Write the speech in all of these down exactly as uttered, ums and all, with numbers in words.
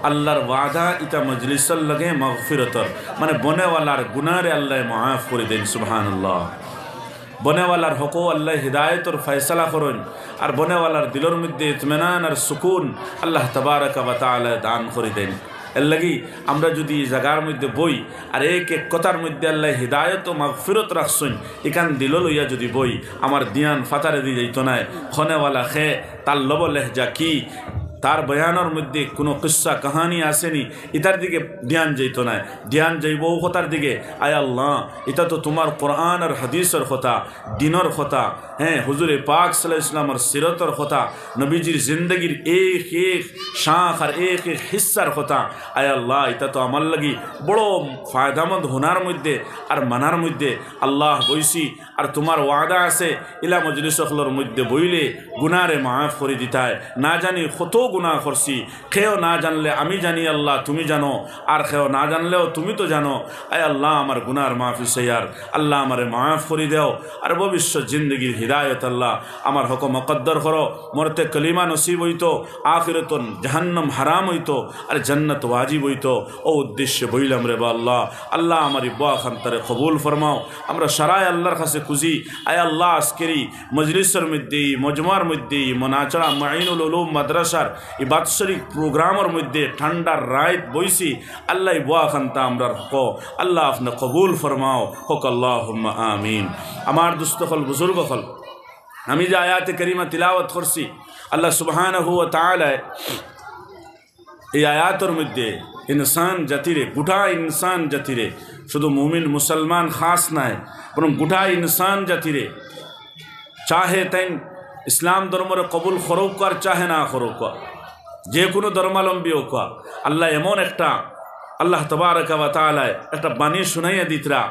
আল্লাহর ওয়াদা ইতা মজলিসর লগে মাগফিরতর, মানে বনেওয়ালার গুনারে আল্লায় মাফ করি দেইন। সুবহানাল্লাহ। বনেওয়ালার হকো আল্লায় হিদায়তর ফয়সালা করইন, আর বনেওয়ালার দিলর মধ্যে ইতমিনান আর সুকুন আল্লাহ তাবারাকা ওয়া তাআলায় দান করি দেইন। এরলাগি আমরা যুদি ই জাগার মধ্যে বই আর এক এক কথার মধ্যে আল্লায় হিদায়ত ও মাগফিরত রাখছইন, ইখান দিলো লইয়া যুদি বই, আমার দিয়ান ফাতারেদি যাইতো নায়। বনেওয়ালা কে, তার লব লেহজা কি, তার বয়ানর মধ্যে কুনু কিসসা কাহানি আছে নি, ইতার দিকে দিয়ান যাইতো নায়। দিয়ান যাইবো অউ কথার দিকে, আয় আল্লাহ, ইতা তো তুমার কোরআন আর হাদিসর কথা, দিনর কথা। হ্যাঁ, হুজুরে পাক সাল্লাল্লাহু আলাইহি ওয়াসাল্লামর সিরতর কথা, নবীজির জিন্দেগির এক এক শাখ আর এক এক হিস্সার কথা। আয় আল্লাহ, ইতা তো আমার লাগি বড় ফায়দামন্দ হুনার মধ্যে আর মানার মধ্যে। আল্লাহ, বইছি, আর তুমার ওয়াদা আছে, ইলা মজলিস অকলর মধ্যে বইলে গুনারে মাফ করি দিতায়। না জানি কত গুনা করছি, কেউ না জানলে আমি জানি আল্লাহ, তুমি জানো, আর কেউ না জানলেও তুমি তো জানো। আয় আল্লাহ, আমার গুনার মাফি চাইয়ার, আল্লাহ আমারে মাফ করি দেও, আর ভবিষ্যৎ জিন্দেগির হিদায়ত আল্লাহ আমার হকো মকদ্দর করো। মরতে কলিমা নসিব অইতো, আখিরতন জাহান্নাম হারাম অইতো, আর জান্নাত ওয়াজিব অইতো। অউ উদ্দেশ্যে বইলাম রেবা আল্লাহ। আল্লাহ আমার ই বয়ান খানতারে কবুল ফরমাও। আমরা সারায় আল্লাহর কাছে খুজি, আয় আল্লাহ, আজকের ই মজলিসর মধ্যে, ই মজমার মধ্যে, ই মনাচড়া মাইনুল উলুম মাদ্রাসার ই বাৎসরিক প্রোগ্রামর মধ্যে ঠান্ডার রাইত বইছি, আল্লাহ ই বয়ান খানতা আমরার হকো আল্লাহ আপনে কবুল ফরমাও। কউক্কা আল্লাহুম্মা আমিন। আমার দুস্ত অকল, বুজুর্গ অকল, আমি যে আয়াতে কারিমা তিলাওয়াত করছি, আল্লাহ সুবহানাহু ওয়া তাআলায় ই আয়াতর মধ্যে ইনসান জাতিরে, গুটা ইনসান জাতিরে, শুধু মুমিন মুসলমান খাস নায়, বরং গুটা ইনসান জাতিরে, চাহে তাইন ইসলাম ধর্মরে কবুল করউক্কা আর চাহে না করউক্কা, যে কুনু ধর্মাবলম্বী অউক্কা, আল্লাহ এমন একটা, আল্লাহ তাবারাকা ওয়া তাআলায় একটা বাণী শুনাইয়া দিতরা,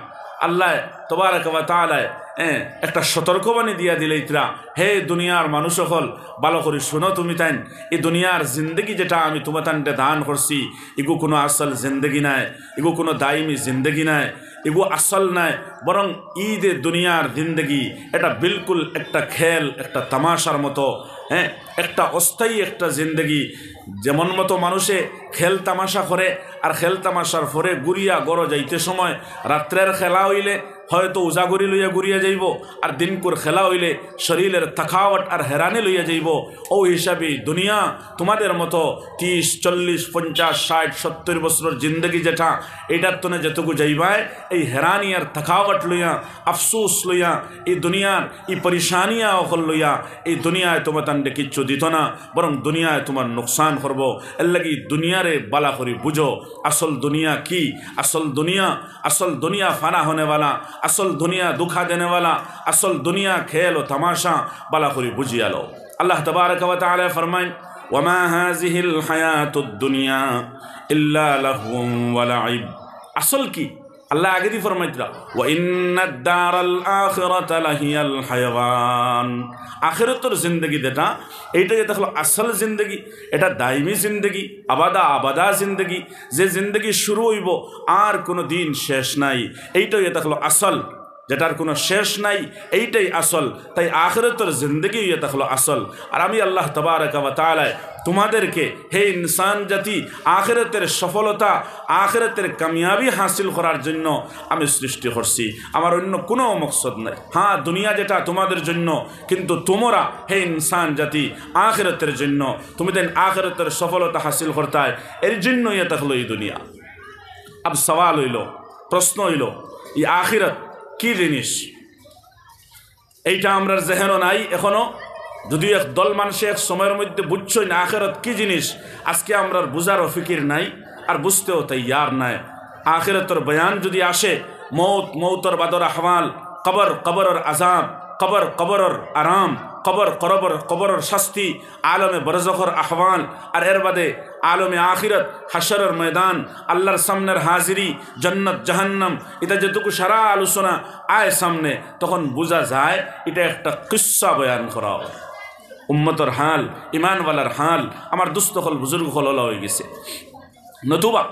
আল্লাহ তাবারাকা ওয়া তাআলায়, এ, একটা সতর্কবাণী দিয়া দিলাইতরা, হে দুনিয়ার মানুষ অকল, ভালা করি শুনো তুমি তাইন, ই দুনিয়ার জিন্দেগি যেটা আমি তুমাতানরে দান করছি, ইগু কুনু আসল জিন্দেগি নায়, ইগু কুনু দাইমি জিন্দেগি নায়, ইগু আসল নায়, বরং ই যে দুনিয়ার জিন্দেগি, এটা বিলকুল একটা খেল, একটা তামাশার মতো, হ্যাঁ, একটা অস্থায়ী একটা জিন্দেগি। যেমন মতো মানুষে খেল তামাশা করে, আর খেল তামাশার পরে ঘুরিয়া ঘরো যাইতে সময় রাত্রের খেলা অইলে হয়তো উজাগরি লইয়া ঘুরিয়া যাইবো, আর দিনকুর খেলা অইলে শরীরের থাকাওয়াট আর হেরানি লইয়া যাইবো। অউ হিসাবে দুনিয়া তুমাদের মতো ত্রিশ, চল্লিশ, পঞ্চাশ, ষাইট, সত্তইর বছরর জিন্দেগি যেটা, ইটার তনে যেটুকু যাইবায়, এই হেরানি আর থাকাওয়াট লইয়া, আফসোস লইয়া, ই দুনিয়ার ই পরেশানিয়া অকল লইয়া, ই দুনিয়ায় তুমাতানরে কিচ্ছু দিতো না, বরং দুনিয়ায় তুমার নুকসান করবো। এরলাগি দুনিয়ারে ভালা করি বুঝো, আসল দুনিয়া কি, আসল দুনিয়া, আসল দুনিয়া ফানা হোনেওয়ালা, আসল দুনিয়া ধোকা দেনেওয়ালা, আসল দুনিয়া খেল ও তামাশা, ভালা করি বুঝিয়া লও। আল্লাহ তাবারাকা ওয়া তাআলায় ফরমাইন, "ওয়া মা হাযিহিল হায়াতুদ দুনিয়া ইল্লা লাহওয়ুন ওয়া লাইব।" আসল কি? আল্লায় আগেদি ফরমাইতরা, "ওয়া ইন্নাদ দারাল আখিরাতা লাহিয়াল হায়াওয়ান।" আখিরাতর জিন্দেগি যেটা, ইটা ইতা অইলো আসল জিন্দেগি, ইটা দাইমি জিন্দেগি, আবাদা আবাদা জিন্দেগি, যে জিন্দেগি শুরু অইবো আর কুনু দিন শেষ নাই, ইটা ইতা অইলো আসল। যেটার কুনু শেষ নাই, ইটাই আসল। তাই আখিরাতর জিন্দেগি ইতা অইলো আসল। আর আমি আল্লাহ তাবারাকা ওয়া তাআলায় তুমাদেরকে, হে ইনসান জাতি, আখিরাতর সফলতা, আখিরাতর কামিয়াবি হাসিল করার জন্য আমি সৃষ্টি করছি। আমার অইন্য কুনু মকসদ নাই। হ্যাঁ, দুনিয়া যেটা তুমাদের জন্য, কিন্তু তুমরা, হে ইনসান জাতি, আখিরাতর জন্য, তুমি তাইন আখিরাতর সফলতা হাসিল করতায়, এর জন্য ইতা অইলো ই দুনিয়া। আব সওয়াল অইলো, প্রশ্ন অইলো, ই আখিরাত কি জিনিস? ইটা আমরার জেহেনো নাই এখনো। যুদি এক দল মানষে এক সময়র মধ্যে বুঝছইন আখেরাত কি জিনিস, আজকে আমরার বুঝারও ফিকির নাই, আর বুঝতেও তৈয়ার নাই। আখেরাতর বয়ান যুদি আসে, মউত, মউতর বাদর আহওয়াল, কবর, কবরর আজাব, কবর, কবরর আরাম, কবর, কবর, কবরর শাস্তি, আলমে বরজখর আহওয়াল, আর এর বাদে আলমে আখিরাত, হাশরর ময়দান, আল্লাহর সামনের হাজিরি, জন্নত, জাহান্নাম, ইতা যেটুকু সারা আলোচনা আয় সামনে, তখন বুঝা যায় ইটা একটা কিসসা বয়ান করা অয়। উম্মতর হাল, ইমানওয়ালার হাল, আমার দুস্ত অকল, বুজুর্গ অকল অলা অইগেছে। নতুবা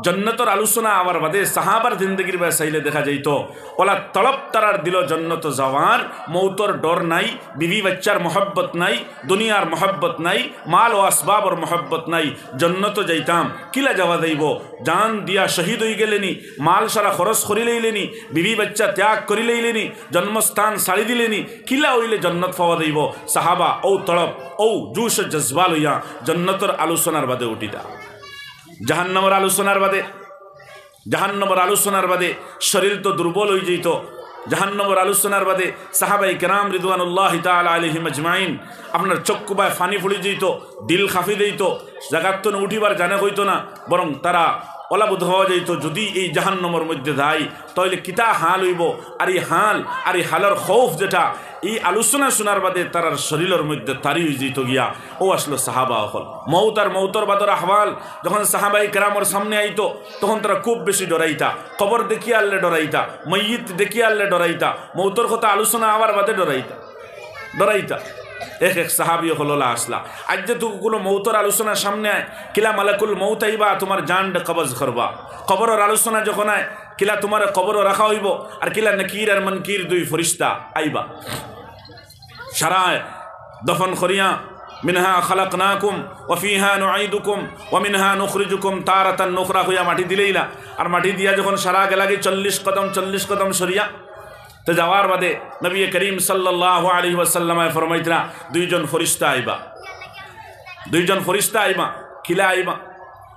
জন্নতর আলোচনা আওয়ার বাদে সাহাবার জিন্দেগির বায় চাইলে দেখা যাইতো, ওলা তড়প তারার দিলো জন্নত যাওয়ার, মৌতর ডর নাই, বিবি বাচ্চার মহব্বত নাই, দুনিয়ার মহব্বত নাই, মাল ও আসবাবর মহব্বত নাই। জন্নত যাইতাম, কিলা যাওয়া যাইবো? জান দিয়া শহীদ অইগেলেনি, মাল সারা খরচ করিলাইলেনি, বিবি বাচ্চা ত্যাগ করিলাইলেনি, জন্মস্থান ছাড়ি দিলেনি, কিলা অইলে জন্নত পাওয়া যাইবো? সাহাবা অউ তড়প, অউ জোশ জজবা লইয়া জন্নতর আলোচনার বাদে উঠিতা। জাহান্নামর আলোচনার বাদে, জাহান্নামর আলোচনার বাদে শরীর তো দুর্বল অইযিতো। জাহান্নামর আলোচনার বাদে সাহাবায়ে কেরাম রিদওয়ানুল্লাহি তাআলা আলাইহিম আজমাইন, আপনার চক্ষু বায় পানি পড়ি যাইতো, দিল কাঁপি যাইতো, জাগাত তনে উঠিবার জানে কইতো না, বরং তারা ওলা বুঝ অওয়া যাইতো, যদি এই জাহান্নামর মধ্যে যাই, তাইলে কিতা হাল অইবো। আর ই হাল, আর ই হালর খৌফ যেটা, ই আলোচনা শুনার বাদে তারার শরীরর মধ্যে তারি অইযিতো গিয়া। অউ আসলো সাহাবা অকল। মৌত আর মৌতর বাদর আহওয়াল যখন সাহাবায়ে কেরামর সামনে আইতো, তখন তারা খুব বেশি ডরাইতা। কবর দেখিয়া আরলে ডরাইতা, মইয়িত দেখিয়া আরলে ডরাইতা, মৌতর কথা আলোচনা আওয়ার বাদে ডরাইতা, ডরাইতা। এক এক সাহাবি অকল ওলা আসলা। আইজ যে তো কুনু মৌতর আলোচনা সামনে আয়, কিলা মালাকুল মৌত আইবা, তুমার জানরে কবজ করবা। কবরর আলোচনা যখন আয়, কিলা তুমারে কবরো রাখা অইবো, আর কিলা নকির আর মুনকির দুই ফিরিস্তা আইবা। সারায় দফন করিয়া, "মিনহা খালাকনাকুম ওয়া ফিহা নুঈদুকুম ওয়া মিনহা নুখরিজুকুম তারাতান নুখরা" কইয়া মাটি দিলাইলা। আর মাটি দিয়া যখন সারা গেলাগি চল্লিশ কদম, চল্লিশ কদম সরিয়া, তে যাওয়ার বাদে নবী করিম সাল্লাল্লাহু আলাইহি ওয়াসাল্লামে ফরমাইতরা, দুইজন ফিরিস্তা আইবা, দুইজন ফিরিস্তা আইবা। কিলা আইবা?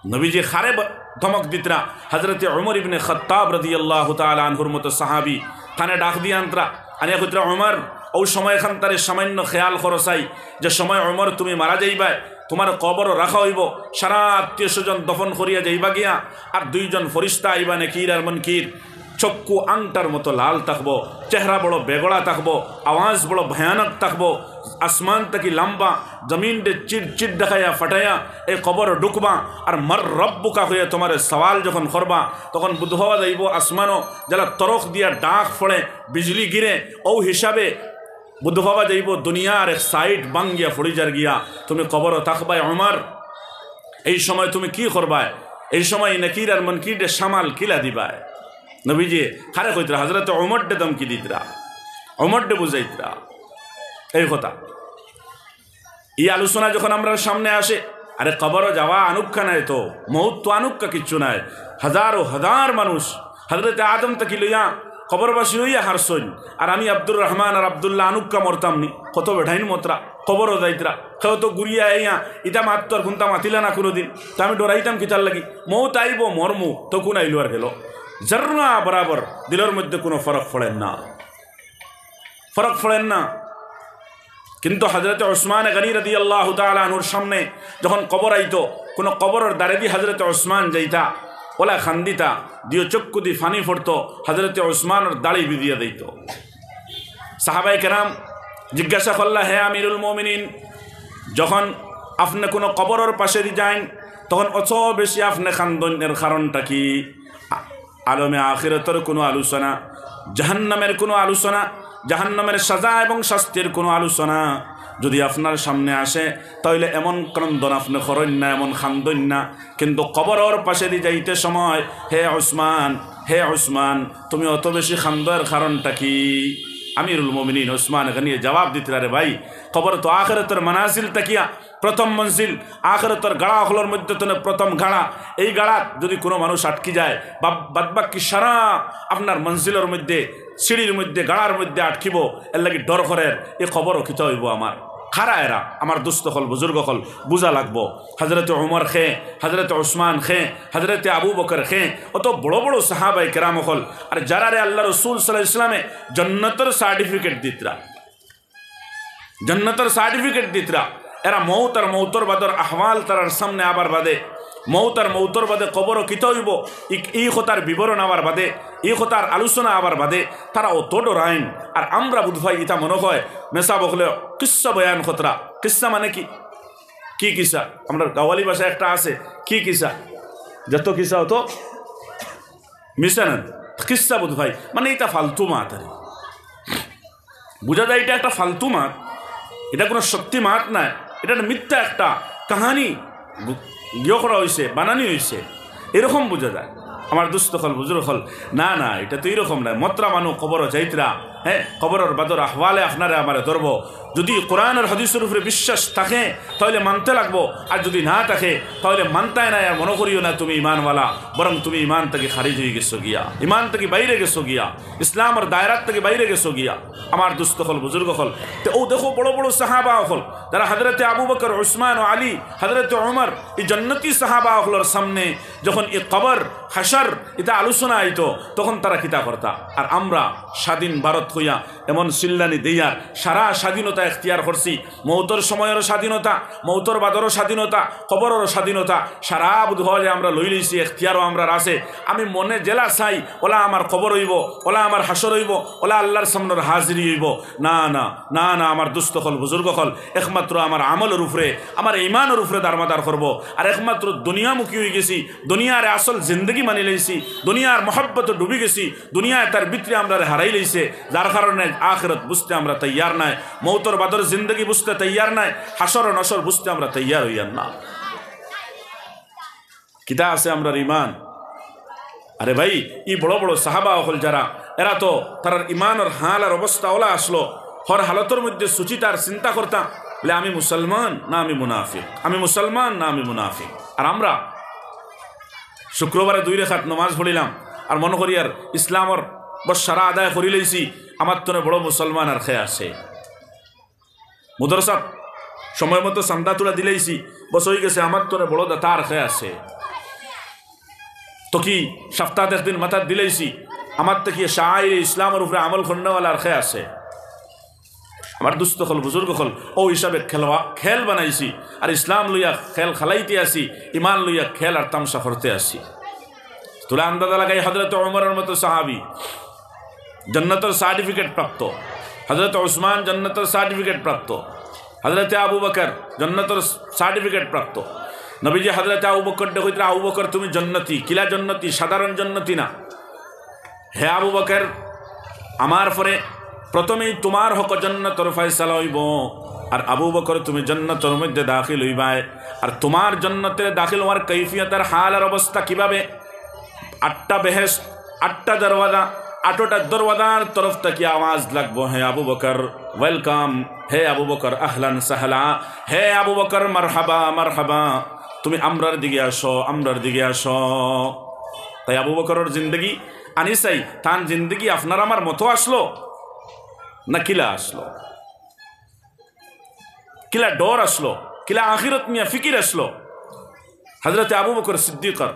নবীজি কারে ব-, ধমক দিতরা? হযরতে উমর ইবনে খাত্তাব রাদিয়াল্লাহু তাআলা আনহুর মতো সাহাবি, তানে ডাক দিয়া আনতরা, আনিয়া কইতরা, "উমর, অউ সময়খান তারে সামান্য খেয়াল করো চাই, যে সময় উমর তুমি মারা যাইবায়, তুমার কবরো রাখা অইবো, সারা আত্মীয় স্বজন দফন করিয়া যাইবা গিয়া, আর দুইজন ফিরিস্তা আইবা, নকির আর মুনকির, চক্ষু আংটার মতো লাল থাকবো, চেহারা বড় বেগড়া থাকবো, আওয়াজ বড় ভয়ানক থাকবো, আসমান থাকি লম্বা, জমিনরে চির চির দেখাইয়া ফাটাইয়া এই কবরো ঢুকবা, আর মান রাব্বুকা কইয়া তুমারে সওয়াল যখন করবা, তখন বুঝ অওয়া যাইবো আসমানো যেলা তরক দিয়া ডাক পড়ে, বিজলি গিরে, অউ হিসাবে বুঝ অওয়া যাইবো দুনিয়ার এক সাইড ভাঙ্গিয়া পড়ি যার গিয়া, তুমি কবরো থাকবায় উমর। এই সময় তুমি কি করবায়? এই সময় নকির আর মুনকিররে সামাল কিলা দিবায়?" নবীজি কারে কইতরা? হযরতে উমররে ধমকি দিতরা, উমররে বুঝাইতরা। এই কথা। ই আলোচনা যখন আমরার সামনে আসে, আরে কবরো যাওয়া আনুক্কা নায় তো, মউত তো আনুক্কা কিচ্ছু নায়। হাজারো হাজার মানুষ হযরতে আদম থাকি লইয়া কবরবাসী অইয়া হারছইন, আর আমি আব্দুর রহমান আর আব্দুল্লাহ আনুক্কা মরতাম নি? কত বেটাইন মতরা, কবরো যাইতরা, কেউ তো ঘুরিয়া আইয়া ইতা মাততো আর কুনতা মাতিলা না কুনুদিন, তে আমি ডরাইতাম কিতার লাগি? মউত আইবো, মরমু, তো কুন আইলো আর গেলো, জর্রা বরাবর, দিলর মধ্যে কুনু ফরক পড়ের না, ফরক পড়ের না। কিন্তু হযরতে উসমান গনি রাদিয়াল্লাহু তাআলা আনহুর সামনে যখন কবর আইতো, কুনু কবরর দারেদি হযরতে উসমান যাইতা, ওলা কান্দিতা, দিও চক্ষুদি পানি পড়তো, হযরতে উসমানর দাড়ি ভিজিয়া দিতো। সাহাবায়ে কেরাম জিজ্ঞাসা করলা, "হে আমিরুল মুমিনিন, যখন আপনে কুনু কবরর পাশেদি যাইন, তখন অত বেশি আপনে কান্দইন, এর কারণটা কি?" আ-, আলমে আখিরাতর কুনু আলোচনা, জাহান্নামের কুনু আলোচনা, জাহান্নামের সাজা এবং শাস্তির কুনু আলোচনা যদি আপনার সামনে আসে, তাইলে এমন ক্রন্দন আপনে করইন না, এমন কান্দইন না। কিন্তু কবরর পাশেদি যাইতে সময়, হে উসমান, হে উসমান, তুমি অত বেশি কান্দো, এর কারণটা কি? আমিরুল মুমিনিন উসমান গনিয়ে জবাব দিতরা, রে ভাই, কবর তো আখিরাতর মানাজিল থাকিয়া প্রথম মঞ্জিল, আখিরাতর গাড়া অকলর মধ্যে তনে প্রথম গাড়া। এই গাড়াত যদি কুনু মানুষ আটকি যায়, বা-, বাদবাকি সারা আপনার মঞ্জিলর মধ্যে, সিঁড়ির মধ্যে, গাড়ার মধ্যে আটকিবো, এর লাগি ডর করের, এ কবরো কিতা অইবো আমার? কারা এরা? আমার দুস্ত অকল, বুজুর্গ অকল, বুঝা লাগবো। হযরতে উমর কে, হযরতে উসমান কে, হযরতে আবু বকর কে, অত বড় বড় সাহাবায়ে কেরাম অকল, আর যারারে আল্লাহ রসুল সাল্লাল্লাহু আলাইহি ওয়াসাল্লামে জন্নতর সার্টিফিকেট দিতরা, জন্নতর সার্টিফিকেট দিতরা, এরা মউত আর মউতর বাদর আহওয়াল তারার সামনে আবার বাদে, মউত আর মউতর বাদে কবরো কিতা অইবো, ই, ই কথার বিবরণ আবার বাদে, ই কথার আলোচনা আবার বাদে, তারা অত ডরাইন। আর আমরা বুধ ভাই ইতা মনে হয় মেসাব অকলে কিচ্ছা বয়ান করতরা। কিচ্ছা মানে কি? কি কিচ্ছা? আমরা গাওয়ালি ভাষায় একটা আছে, কি কিচ্ছা? যত কিচ্ছা অত মিছা না। কিচ্ছা বুধ ভাই, মানে ইতা ফালতু মাত আরে। বুঝা যায় ইটা একটা ফালতু মাত, ইটা কুনু সত্যি মাত নায়, ইটা একটা মিথ্যা একটা কাহানি গু-, ইয়ে করা অইছে, বানানি অইছে। এরকম বুঝা যায়। আমার দুস্ত অকল, বুজুর্গ অকল, না, না, ইটা তো এরকম নায়। মরতরা মানুষ কবরো যাইতরা, হ্যাঁ, কবরর বাদর আহওয়ালে আপনারে আমারে ধরবো। যদি কোরআন আর হাদিসর উপরে বিশ্বাস থাকে, তাইলে মানতে লাগবো, আর যদি না থাকে, তাইলে মানতায় নায়। আর মনো করিও না তুমি ইমানওয়ালা, বরং তুমি ইমান থাকি খারিজ অইগেছো গিয়া, ইমান থাকি বাইরে গেছো গিয়া, ইসলামর দায়রাত থাকি বাইরে গেছো গিয়া। আমার দুস্ত অকল, বুজুর্গ অকল, তে অউ দেখো বড় বড় সাহাবা অকল, যারা হযরতে আবু বকর, উসমান ও আলী, হযরতে ওমর, ই জন্নতি সাহাবা অকলর সামনে যখন ই কবর, হাশর, ইতা আলোচনা আইতো, তখন তারা কিতা করতা? আর আমরা স্বাধীন ভারত অইয়া এমন চিল্লানি দেইয়ার সারা স্বাধীনতা এখতিয়ার করছি, মৌতর সময়রও স্বাধীনতা, মৌতর বাদরও স্বাধীনতা, কবররও স্বাধীনতা, সারা বুধ হয় আমরা লই লইছি, এখতিয়ারও আমরার আছে। আমি মনে যেলা চাই, ওলা আমার কবর অইবো, ওলা আমার হাশর অইবো, ওলা আল্লাহর সামনর হাজিরি অইবো। না, না, না, না, আমার দুস্ত অকল, বুজুর্গ অকল, একমাত্র আমার আমলর উপরে, আমার ইমানর উপরে দারমাদার করবো। আর একমাত্র দুনিয়ামুখী অইগেছি, দুনিয়ারে আসল জিন্দেগি মানি লইছি, দুনিয়ার মহব্বতো ডুবি গেছি, দুনিয়ায় তার ভিতরে আমরারে হারাই লইছে, যার কারণে আখিরত বুঝতে আমরা তৈয়ার নায়, মৌতর বাদর জিন্দেগি বুঝতে তৈয়ার নায়, হাশর ও নশর বুঝতে আমরা তৈয়ার অইয়ার না। কিতা আছে আমরার ইমান? আরে ভাই, ই বড় বড় সাহাবা অকল যারা, এরা তো তারার ইমানর হাল আর অবস্থা ওলা আসলো, হর হালতর মধ্যে সুচিন্তা আর চিন্তা করতা, বলে, "আমি মুসলমান না আমি মুনাফিক, আমি মুসলমান না আমি মুনাফিক।" আর আমরা শুক্রবারে দুই রেখাত নমাজ পড়িলাম, আর মনো করি আর ইসলামর বস সারা আদায় করি লইছি, আমার তনে বড় মুসলমান আর কে আছে? মাদ্রাসাত সময় মতো চান্দা তুলা দিলাইছি, বস অইগেছে, আমার তনে বড় দাতা আর কে আছে? তো কি, সপ্তাহত একদিন মাথাত দিলাইছি, আমার থাকি শাআইরে ইসলামর উপরে আমল করনেওয়ালা আর কে আছে? আমার দুস্ত অকল, বুজুর্গ অকল, অউ হিসাবে খেলওয়া-, খেল বানাইছি, আর ইসলাম লইয়া খেল খেলাইতে আছি, ইমান লইয়া খেল আর তামশা করতে আছি। তুলা আন্দাজা লাগাই, হযরত ওমরর মতো সাহাবী, জন্নতর সার্টিফিকেট প্রাপ্ত, হযরত ওসমান জন্নতর সার্টিফিকেট প্রাপ্ত, হযরত আবু বকর জন্নতর সার্টিফিকেট প্রাপ্ত। নবীজি হযরত আবু বকররে কইতরা, "আবু বকর, তুমি জন্নতি।" কিলা জন্নতি? সাধারণ জন্নতি না। "হে আবু বকর, আমার পরে প্রথমেই তুমার হকো জন্নতর ফয়সালা অইবো, আর আবু বকর, তুমি জন্নতর মধ্যে দাখিল অইবায়। আর তুমার জন্নতে দাখিল অওয়ার কৈফিয়ত আর হাল আর অবস্থা কিভাবে?" আটটা বেহেশত, আটটা দরওয়াজা, আটটা দরওয়াজার তরফ থাকি আওয়াজ লাগবো, "হে আবু বকর, ওয়েলকাম, হে আবু বকর, আহলান সাহলা, হে আবু বকর, মারহাবা, মারহাবা, তুমি আমরার দিকে আসো, আমরার দিকে আসো।" তাই আবু বকরর জিন্দেগি আনি চাই, তান জিন্দেগি আপনার আমার মতো আসলো না কিলা আসলো? কিলা ডর আসলো, কিলা আখিরত নিয়া ফিকির আসলো হযরতে আবু বকর সিদ্দিকর।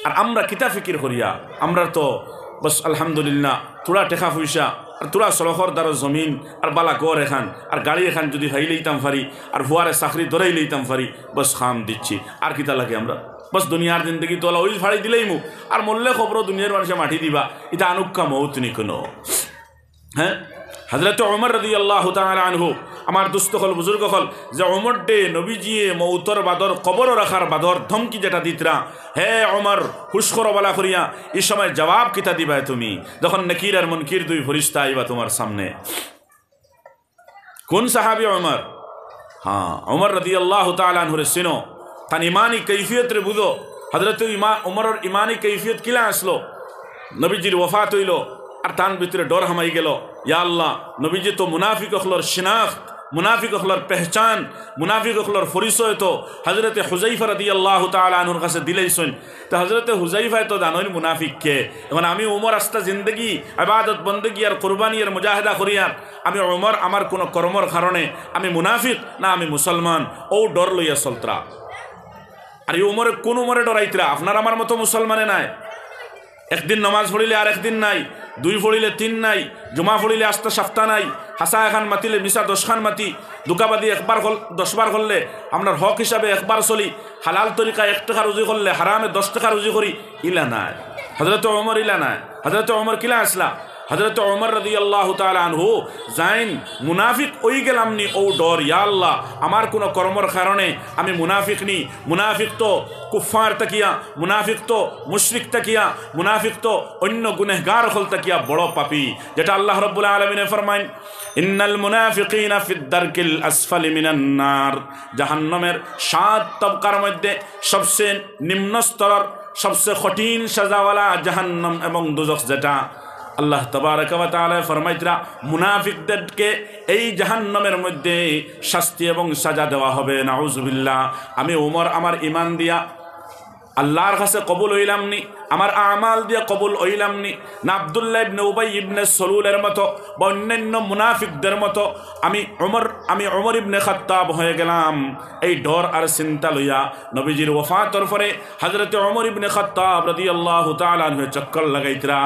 আর আমরা কিতা ফিকির করিয়া? আমরা তো বস আলহামদুলিল্লাহ, থুড়া টেকা পয়সা, আর থুড়া সড়কর দারো জমিন, আর বালা ঘর এখান, আর গাড়ি এখান যদি পাইলাইতাম পারি, আর ফুয়ারে চাকরি ধরাইলাইতাম পারি, বস কাম দিচ্ছি। আর কিতা লাগে আমরা? বস দুনিয়ার জিন্দেগি তো অলা অইল ফাড়ি দিলাইমু, আর মরলে কবরো দুনিয়ার মানষে মাটি দিবা, ইতা আনুক্কা মৌত নি কুনো। হ্যাঁ, হযরত ওমর রাদিয়াল্লাহু তাআলা আনহু, আমার দুস্ত অকল, বুজুর্গ অকল, যে ওমররে নবীজিয়ে মৌতর বাদর, কবরো রাখার বাদর ধমকি যেটা দিতরা, "হে ওমর, হুশ করো বালা করিয়া, ই সময় জবাব কিতা দিবায় তুমি, যখন নকির আর মুনকির দুই ফিরিস্তা আইবা তুমার সামনে?" কোন সাহাবী ওমর? হ্যাঁ, ওমর রাদিয়াল্লাহু তাআলা আনহুরে চিনো, তান ইমানি কৈফিয়তরে বুঝো। হযরত ইমা-, ওমরর ইমানি কৈফিয়ত কিলা আসলো? নবীজির ওফাত অইলো, আর তান ভিতরে ডর হামাই গেলো, ইয়া আল্লাহ, নবীজি তো মুনাফিক অকলর শিনাখত, মুনাফিক অকলর পেহচান, মুনাফিক অকলর পরিচয় তো হযরতে হুযায়ফা রাদিয়াল্লাহু তাআলা আনহুর কাছে দিলাইছইন। তো হযরতে হুযায়ফায় তো জানইন মুনাফিক কে। এখন আমি ওমর আস্তা জিন্দেগি ইবাদত বন্দেগি আর কুরবানি আর মুজাহিদা করিয়ার, আমি ওমর আমার কুনো কর্মর কারণে আমি মুনাফিক না আমি মুসলমান, অউ ডর লইয়া চলতরা। আর ই ওমরে, কোন ওমরে ডরাইতরা? আপনার আমার মতো মুসলমানে নায়। একদিন নমাজ পড়িলে আর একদিন নাই, দুই পড়িলে তিন নাই, জুমা পড়িলে আস্তা সাপ্তা নাই, হাছা এখান মাতিলে মিছা দশখান মাতি, ধুকাবাজি একবার কর-, দশবার করলে, আপনার হক হিসাবে একবার চলি, হালাল তরিকা এক টেকা রুজি করলে হারামে দশ টেকা রুজি করি, ইলা নায়। হযরতে ওমর ইলা নায়। হযরতে ওমর কিলা আছলা? হযরতে ওমর রাদিয়াল্লাহু তাআলা আনহু যাইন মুনাফিক অই গেলাম নি অউ ডর, ইয়া আল্লাহ, আমার কুনো কর্মর কারণে আমি মুনাফিক নি। মুনাফিক তো কুফফার থাকিয়া, মুনাফিক তো মুশরিক থাকিয়া, মুনাফিক তো অইন্য গুনেহগার অকল থাকিয়া বড় পাপী, যেটা আল্লাহ রাব্বুল আলামিনে ফরমাইন, "ইন্নাল মুনাফিকিনা ফিদ দারকিল আসফালি মিনান নার।" জাহান্নামের সাত তবকার মধ্যে সবচেয়ে নিম্ন স্তরর সবচেয়ে কঠিন সাজাওয়ালা জাহান্নাম এবং দুজখ যেটা, আল্লাহ তাবারাকা ওয়া তাআলা ফরমাইতরা, মুনাফিকদেরকে এই জাহান্নামের মধ্যে শাস্তি এবং সাজা দেওয়া হবে। নাউজুবিল্লাহ। আমি উমর আমার ইমান দিয়া আল্লাহর কাছে কবুল অইলাম নি, আমার আমাল দিয়া কবুল অইলাম নি, না আব্দুল্লাহ ইবনে উবাই ইবনে সলুলের মতো বা অন্যান্য মুনাফিকদের মতো আমি উমর, আমি উমর ইবনে খাত্তাব হয়ে গেলাম। এই ডর আর চিন্তা লইয়া নবীজির ওফাতর পরে হযরতে উমর ইবনে খাত্তাব রাদিয়াল্লাহু তাআলা আনহু চক্কর লাগাইতরা।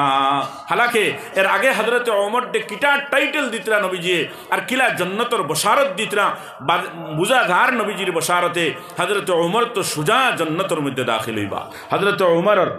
হালাকে এর আগে হযরতে উমররে কিতা টাইটেল দিতরা নবীজিয়ে, আর কিলা জন্নতর বশারত দিতরা, বা-, বুঝা যার নবীজির বশারতে হযরতে উমর তো সুজা জন্নতর মধ্যে দাখিল অইবা। হযরতে উমরর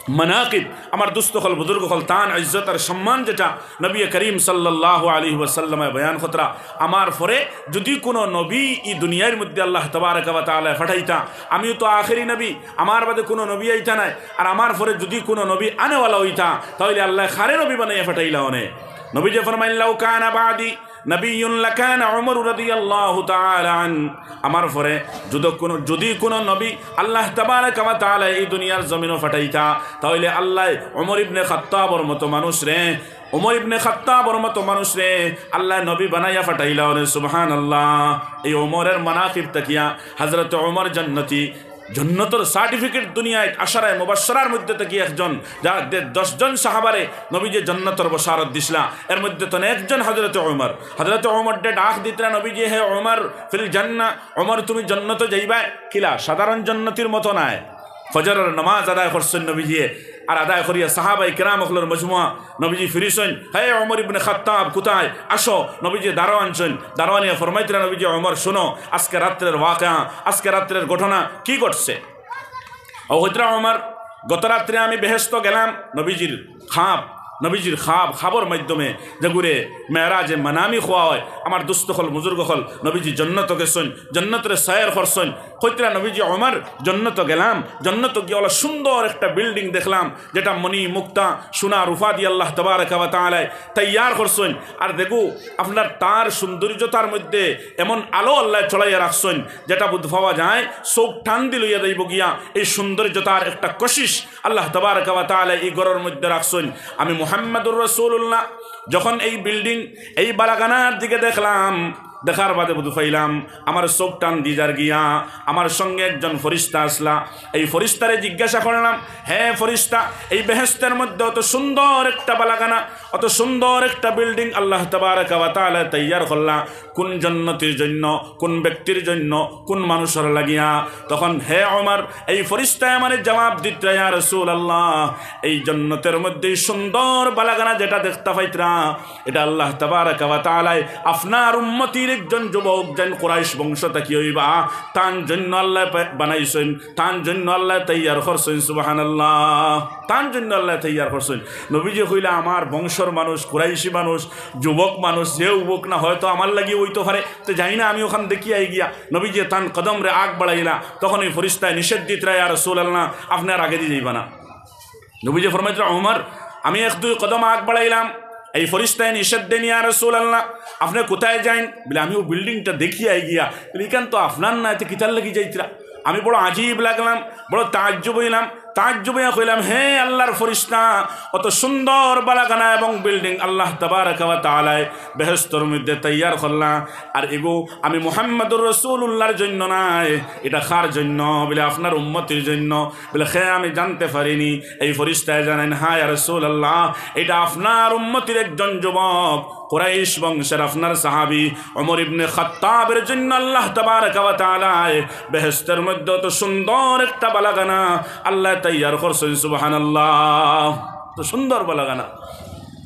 মানাকিব, আমার দুস্ত অকল, বুজুর্গ অকল, তান ইজ্জত আর সম্মান যেটা নবী করিম সাল্লাল্লাহু আলাইহি ওয়াসাল্লামে বয়ান করতরা, আমার পরে যদি কোনো নবী ই দুনিয়ার মধ্যে আল্লাহ তাবারাকা ওয়া তাআলা পাঠাইতা, আমিও তো আখেরি নবী, আমার বাদে কোনো নবী আইতা নায়, আর আমার পরে যদি কোনো নবী আনেওয়ালা অইতা, তাইলে আল্লায় কারে নবী বানাইয়া পাঠাইলা অনে। নবীজিয়ে ফরমাইন, "লাউ কানা বাদি নাবিয়্যুন লাকানা উমর রাদিয়াল্লাহু তাআলা আন।" আমার পরে যদি কোনো, যদি কোনো নবী আল্লাহ তাবারাকা ওয়া তাআলা এই দুনিয়ার জমিনো পাঠাইতা, তাইলে আল্লায় উমর ইবনে খাত্তাবর মতো মানুষরে, উমর ইবনে খাত্তাবর মতো মানুষরে আল্লায় নবী বানাইয়া পাঠাইলা অনে। সুবহানাল্লাহ। এই উমরের মানাকিব থাকিয়া হযরতে উমর জান্নাতি, জন্নতর সার্টিফিকেট দুনিয়াত আশারায়ে মুবাশশারার মধ্যে থাকি একজন, যা দে-, দশ জন সাহাবারে নবীজিয়ে জন্নতর বশারত দিছলা, এর মধ্যে তনে একজন হযরতে উমর। হযরতে উমররে ডাক দিতরা নবীজিয়ে, "হে উমর, ফিল জান্নাহ, উমর তুমি জন্নতো যাইবায়।" কিলা সাধারণ জন্নতির মতো নায়। ফজরর নামাজ আদায় করছইন নবীজিয়ে, আর আদায় করিয়া সাহাবায়ে কেরাম অকলর মজমুয়া নবীজি ফিরিছইন, "হে উমর ইবনে খাত্তাব, কোথায়? আসো।" নবীজি দারোয়ান আনছইন, দারোয়ান আনিয়া ফরমাইতরা নবীজি, "উমর, শুনো, আজকে রাত্রের ওয়াকিয়া, আজকে রাত্রের ঘটনা কি ঘটছে?" ও কইতরা, "উমর, গত রাত্রে আমি বেহেস্তো গেলাম।" নবীজির খাব, নবীজির খাব, খাবর মাধ্যমে যেগুরে মেরাজে মানামি কওয়া অয়, আমার দুস্ত অকল, বুজুর্গ অকল, নবীজি জন্নতো গেছইন, জন্নতরে সয়র করছইন। কইতরা নবীজি, "উমর, জন্নতো গেলাম, জন্নতো গিয়া অলা সুন্দর একটা বিল্ডিং দেখলাম, যেটা মণি মুক্তা সোনা রূপা দিয়া আল্লাহ তাবারাকা ওয়া তাআলায় তৈয়ার করছইন। আর দেখো, আপনার তার সৌন্দর্যতার মধ্যে এমন আলো আল্লায় ছড়াইয়া রাখছইন, যেটা বুঝ পাওয়া যায়, চোখ টান দি লইয়া যাইবো গিয়া এই সৌন্দর্যতার একটা কশিশ আল্লাহ তাবারাকা ওয়া তাআলায় এই ঘরর মধ্যে রাখছইন।" আমি মুহাম্মাদুর রাসূলুল্লাহ যখন এই বিল্ডিং, এই বালাখানার দিকে দেখলাম, দেখার বাদে বুঝ পাইলাম, আমার চোখ টান দি যার গিয়া, আমার সঙ্গে একজন ফরিস্তা আছলা। এই ফরিস্তারে জিজ্ঞাসা করলাম, "হে ফরিস্তা, এই বেহেস্তের মধ্যে অত সুন্দর একটা বালাখানা, অত সুন্দর একটা বিল্ডিং আল্লাহ তাবারাকা ওয়া তাআলায় তৈয়ার করলা, কোন জন্নতির জন্য, কোন ব্যক্তির জন্য, কোন মানুষর লাগিয়া?" তখন হে উমর, এই ফরিস্তায় আমারে জবাব দিতরা, "ইয়া রাসূলুল্লাহ, এই জন্নতের মধ্যে সুন্দর বালাখানা যেটা দেখতা পাইতরা, এটা আল্লাহ তাবারাকা ওয়া তাআলায় আপনার উম্মতির একজন যুবক যেন কুরাইশ বংশ থাকি অইবা, তান জন্য আল্লায় পা-, বানাইছইন, তান জন্য আল্লায় তৈয়ার করছইন।" সুবহানাল্লাহ। তান জন্য আল্লায় তৈয়ার করছইন। নবীজি কইলা, "আমার বংশর মানুষ, কুরাইশি মানুষ, যুবক মানুষ, যে যুবক না, হয়তো আমার লাগি অইতো পারে, তে যাই না, আমি অখান দেখি আই গিয়া।" নবীজি তান কদমরে আগ বাড়াইলা, তখন ওই ফরিস্তায় নিষেধ দিতরা, "ইয়া রাসূলুল্লাহ, আপনে আর আগেদি যাইবা না।" নবীজি ফরমাইতরা, "উমর, আমি এক দুই কদম আগ বাড়াইলাম, এই ফরিস্তায় নিষেধ দেন, ইয়া রাসূলুল্লাহ, আপনে কোথায় যাইন?" বলে, "আমি ও বিল্ডিংটা দেখি আই গিয়া।" বলে, "ইখান তো আপনার না, এতে কিতার লাগি যাইতরা?" আমি বড় আজীব লাগলাম, বড় তাজ্জুব অইলাম, তাজ্জুব অইয়া কইলাম, "হে আল্লাহর ফরিস্তা, অত সুন্দর বালাখানা এবং বিল্ডিং আল্লাহ তাবারাকা ওয়া তাআলায় বেহেস্তর মধ্যে তৈয়ার করলা, আর এগু আমি মুহাম্মাদুর রাসূলুল্লাহর জন্য নায়, এটা কার জন্য?" বলে, "আপনার উম্মতির জন্য।" বলে, "কে আমি জানতে পারিনি।" এই ফরিস্তায় জানাইন, "হ্যাঁ ইয়া রাসূলুল্লাহ, এটা আপনার উম্মতির একজন যুবক, কুরাইশ বংশের আপনার সাহাবী উমর ইবনে খাত্তাবের জন্য আল্লাহ তাবারাকা ওয়া তাআলায় বেহেশতের মধ্যে অত সুন্দর একটা বালাখানা আল্লাহ তৈয়ার করছেন।" সুবহানাল্লাহ, অত সুন্দর বালাখানা।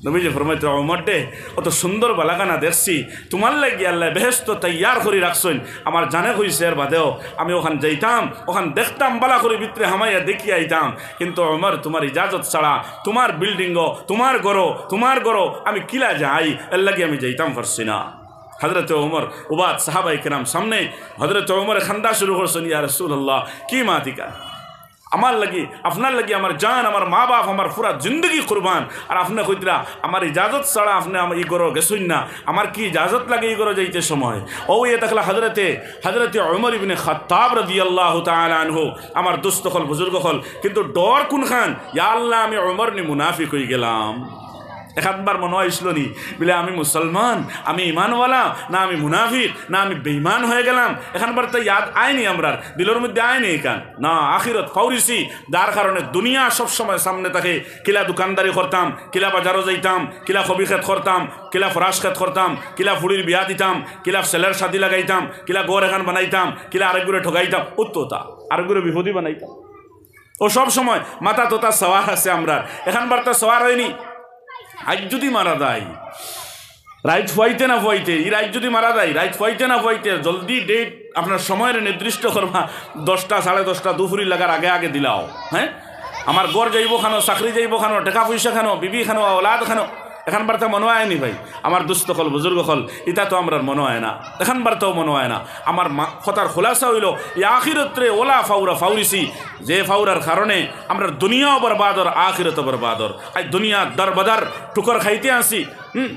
নবীজি ফরমাইতরা, "উমর রে, অত সুন্দর বালাখানা দেখছি, তুমার লাগি আল্লাহ বেহেশত তৈয়ার করি রাখছইন। আমার জানে কইছে এর বাদেও আমি ওখান যাইতাম, ওখান দেখতাম, বালা করি ভিতরে হামাইয়া দেখি আইতাম, কিন্তু উমর, তুমার ইজাজত ছাড়া তুমার বিল্ডিংও, তুমার ঘরও, তুমার ঘরও আমি কিলা যাই, এর লাগি আমি যাইতাম পারছি না।" হযরতে উমর, উবাদ সাহাবায়ে কেরাম সামনে, হযরতে উমরে কান্দা শুরু করছেন, "ইয়া রাসূলুল্লাহ, কি মাতিকা?" আমার লাগি, আপনার লাগি আমার জান, আমার মা বাপ, আমার পুরা জিন্দেগি কুরবান। আর আপনে কইতরা, আমার ইজাজত ছাড়া আপনে আমা-, ই ঘরো গেছইন না, আমার কি ইজাজত লাগে ই ঘরো যাইতে সময়? অউ ইয়া থাকলা হযরতে, হযরতে উমর ইবনে খাত্তাব রাদিয়াল্লাহু তাআলা আনহু, আমার দোস্ত অকল, বুজুর্গ অকল। কিন্তু ডর কুনখান? ইয়া আল্লাহ, আমি উমর নি মুনাফিক অইগেলাম। এখানবার মনো আইছলো নি, বুলে, আমি মুসলমান, আমি ইমানওয়ালা, না আমি মুনাফিক, না আমি বেইমান অইগেলাম? এখানবার তো ইয়াদ আয়নি আমরার, দিলর মধ্যে আয়নি ইখান। না, আখিরত ফাউরিছি, যার কারণে দুনিয়া সব সময় সামনে থাকে। কিলা দোকানদারি করতাম, কিলা বাজারো যাইতাম, কিলা কবি খেত করতাম, কিলা ফরাস খেত করতাম, কিলা ফুড়ির বিয়া দিতাম, কিলা ছেলের শাদি লাগাইতাম, কিলা ঘর এখান বানাইতাম, কিলা আরেকগুরে ঠগাইতাম, উত্ততা, আরেকগুরে বিপদি বানাইতাম। ও সব সময় মাথা তোতা সওয়ার আছে আমরার। এখানবার তো সওয়ার অয়নি। আইজ যুদি মারা যায়, রাইত ফুয়াইতে না ফুয়াইতে, ই রাইত যুদি মারা যায়, রাইত ফুয়াইতে না ফুয়াইতে, জলদি ডেট আপনার সময়রে নির্দিষ্ট করবা, দশটা, সাড়ে দশটা, দুপুরি লাগার আগে আগে দিলাও। হ্যাঁ, আমার ঘর যাইবো খানো, চাকরি যাইবো খানো, টেকা পয়সা খানো, বিবি খানো, আওলাদ খানো, এখানবার তো মনো আয়নি ভাই। আমার দোস্ত অকল, বুজুর্গ অকল, ইতা তো আমরার মনো আয় না, এখানবার তো মনো আয় না। আমার মা-, কথার খুলাসা অইলো, ই আখিরতরে ওলা ফাউরা ফাউরিছি, যে ফাউরার কারণে আমরার দুনিয়াও বরবাদ অর, আখিরতও বরবাদ অর। আইজ দুনিয়া দরবদর, ঠুকর খাইতে আছি, হুম,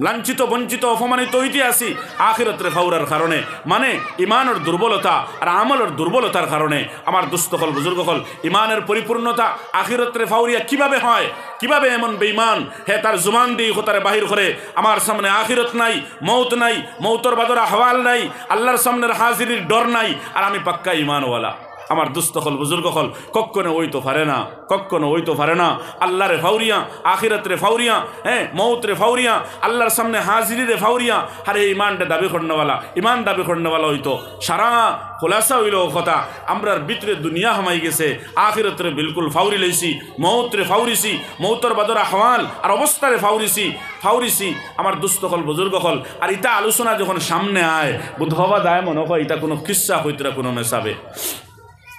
লাঞ্ছিত, বঞ্চিত, অপমানিত অইতে আছি আখিরতরে ফাউরার কারণে, মানে ইমানর দুর্বলতা আর আমলর দুর্বলতার কারণে। আমার দোস্ত অকল, বুজুর্গ অকল, ইমানের পরিপূর্ণতা আখিরতরে ফাউরিয়া কিভাবে হয়? কিভাবে এমন বেইমান হে তার জুবান দিয়া ই কথারে বাহির করে, আমার সামনে আখিরত নাই, মউত নাই, মউতর বাদর আহওয়াল নাই, আল্লাহর সামনের হাজিরির ডর নাই, আর আমি পাক্কা ইমানওয়ালা। আমার দোস্ত অকল, বুজুর্গ অকল, কক্ষনো অইতো পারে না, কক্ষনো অইতো পারে না। আল্লাহরে ফাউরিয়া, আখিরতরে ফাউরিয়া, হ্যাঁ, মউতরে ফাউরিয়া, আল্লাহর সামনে হাজিরিরে ফাউরিয়া, আরে ইমানরে দাবি করনেওয়ালা, ইমান দাবি করনেওয়ালা অইতো। সারা খুলাসা অইলো কথা, আমরার ভিতরে দুনিয়া হামাই গেছে, আখিরতরে বিলকুল ফাউরি লাইছি, মউতরে ফাউরিছি, মউতর বাদর আহওয়াল আর অবস্থারে ফাউরিছি, ফাউরিছি। আমার দোস্ত অকল, বুজুর্গ অকল, আর ইতা আলোচনা যখন সামনে আয়, বুধ হবা দায় মনো অয় ইতা কুনু কিসসা কইতরা কুনু মেসাবে।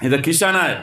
ইতা কিসসা নায়,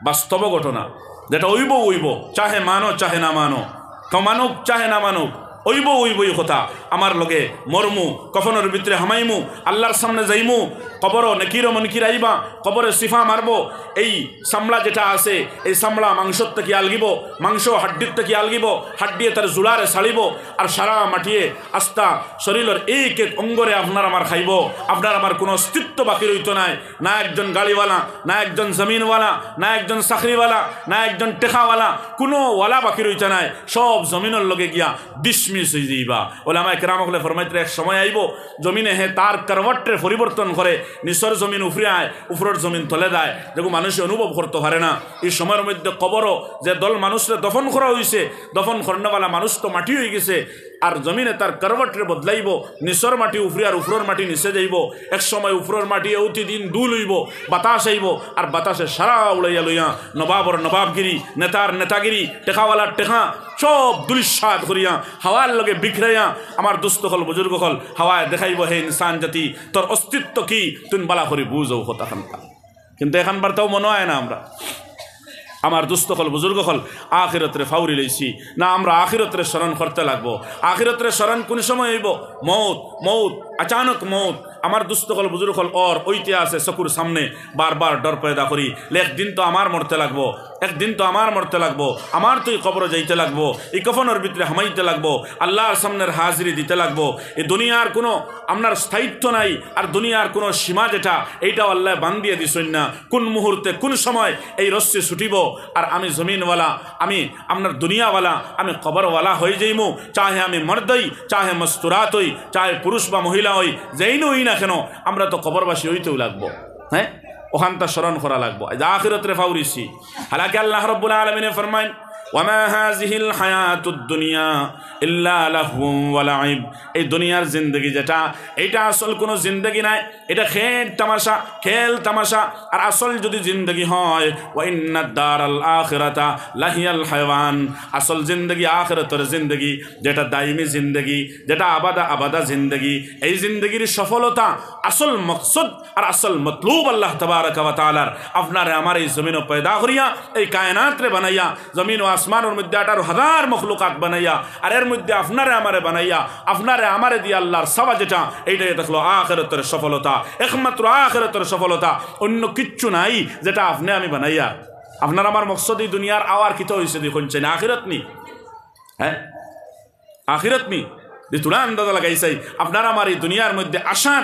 বাস্তব ঘটনা, যেটা অইবো অইবো, চাহে মানো চাহে না মানো, কেউ মানুক চাহে না মানুক, অইবো অইবো ই কথা। আমার লগে মরমু, কফনর ভিতরে হামাইমু, আল্লাহর সামনে যাইমু, কবরো নেকির ও মুনকির আইবা, কবরে সিফা মারবো। এই চামড়া যেটা আছে, এই চামড়া মাংসর থাকি আলগিবো, মাংস হাড্ডির থাকি আলগিবো, হাড্ডিয়ে তার জুড়ারে ছাড়িবো, আর সারা মাটিয়ে আস্তা শরীরর এক এক অঙ্গরে আপনার আমার খাইবো। আপনার আমার কুনু অস্তিত্ব বাকি রইতো নায়। না একজন গাড়িওয়ালা, না একজন জমিনওয়ালা, না একজন চাকরিওয়ালা, না একজন টেকাওয়ালা, কুনু ওয়ালা বাকি রইতো নায়। সব জমিনর লগে গিয়া ডিসমিস অইযাইবা। ওলামায়ে কেরাম অকলে ফরমাইতরা, এক সময় আইবো, জমিনে হে তার করবটরে পরিবর্তন করে, নিচর জমিন উপরে আয়, উপরর জমিন তলে যায়, যেগু মানুষে অনুভব করতো পারে না। ই সময়র মধ্যে কবরো যে দল মানুষরে দফন করা অইছে, দফন করনেওয়ালা মানুষ তো মাটি অইগেছে, আর জমিনে তার করবটরে বদলাইবো, নিচর মাটি উপরে আর উপরর মাটি নিচে যাইবো। এক সময় উপরর মাটি অতি দিন ধুল অইবো, বাতাস আইবো, আর বাতাসে সারা উড়াইয়া লইয়া নবাবর নবাবগিরি, নেতার নেতাগিরি, টেকাওয়ালার টেকা, সব ধুলিস্যাৎ করিয়া হাওয়ার লগে বিখরাইয়া, আমার দোস্ত অকল, বুজুর্গ অকল, হাওয়ায় দেখাইবো, হে ইনসান জাতি, তোর অস্তিত্ব কি? তুই বালা করি বুঝ অউ কথাখানতা। কিন্তু এখানবার তাও মনো অয় না আমরা। আমার দোস্ত অকল, বুজুর্গ অকল, আখিরতরে ফাউরি লাইছি না, আমরা আখিরতরে স্মরণ করতে লাগবো। আখিরতরে স্মরণ কুন সময় অইবো? মউত, মউত, আচানক মউত। আমার দোস্ত অকল, বুজুর্গ অকল, অর অইতে আছে চকুর সামনে, বারবার ডর পয়দা করি, একদিন তো আমার মরতে লাগবো, একদিন তো আমার মরতে লাগবো, আমার তো ই কবরো যাইতে লাগবো, ই কফনর ভিতরে হামাইতে লাগবো, আল্লাহর সামনের হাজিরি দিতে লাগবো। ই দুনিয়ার কুনু আপনার স্থায়িত্ব নাই, আর দুনিয়ার কুনু সীমা যেটা, এইটাও আল্লায় বান্ধিয়া দিছইন না। কুন মুহূর্তে, কুন সময় এই রশ্মি ছুটিবো, আর আমি জমিনওয়ালা, আমি আপনার দুনিয়াওয়ালা, আমি কবরওয়ালা অইযাইমু। চাহে আমি মর্দ অই, চাহে মস্তুরাত অই, চাহে পুরুষ বা মহিলা অই, যেইন অই না কেন, আমরা তো কবরবাসী অইতেউ লাগবো। হ্যাঁ, অখানতা স্মরণ করা লাগবো। আইজ আখিরতরে ফাউরিছি। হালাকে আল্লাহ রাব্বুল আলামিনে ফরমাইন, "ওয়ামা হাযিহিল হায়াতুদ দুনিয়া ইল্লা লাহওয়ুন ওয়া লাইব।" এই দুনিয়ার জিন্দেগি যেটা, এইটা আসল কুনু জিন্দেগি নায়, এটা খেল তামাশা, খেল তামাশা। আর আসল যুদি জিন্দেগি হয়, "ওয়া ইন্নাদ দারাল আখিরাতা লাহিয়াল হায়াওয়ান।" আসল জিন্দেগি আখিরতর জিন্দেগি, যেটা দাইমি জিন্দেগি, যেটা আবাদা আবাদা জিন্দেগি। এই জিন্দেগির সফলতা, আসল মকসদ আর আসল মতলুব আল্লাহ তাবারাকা ওয়া তাআলার আপনারে আমারে এই জমিনো পয়দা করিয়া, এই কায়নাতরে বানাইয়া, জমিন ও আসমানর মধ্যে আঠারো হাজার মখলুকাত বানাইয়া, আর এর মধ্যে আপনারে আমারে বানাইয়া, আপনারে আমারে দিয়া আল্লাহর চাওয়া যেটা, এইটাই দেখলো আখিরতর সফলতা, একমাত্র আখিরতর সফলতা। অন্য কিচ্ছু নাই যেটা আপনে আমি বানাইয়া আপনার আমার মকসদ ই দুনিয়ার আওয়ার কিতা অইছে দেখইন চাই না, আখিরাত নি? হ্যাঁ, আখিরাত নি? দি থুড়া আন্দাজা লাগাই চাই, আপনার আমার ই দুনিয়ার মধ্যে আসার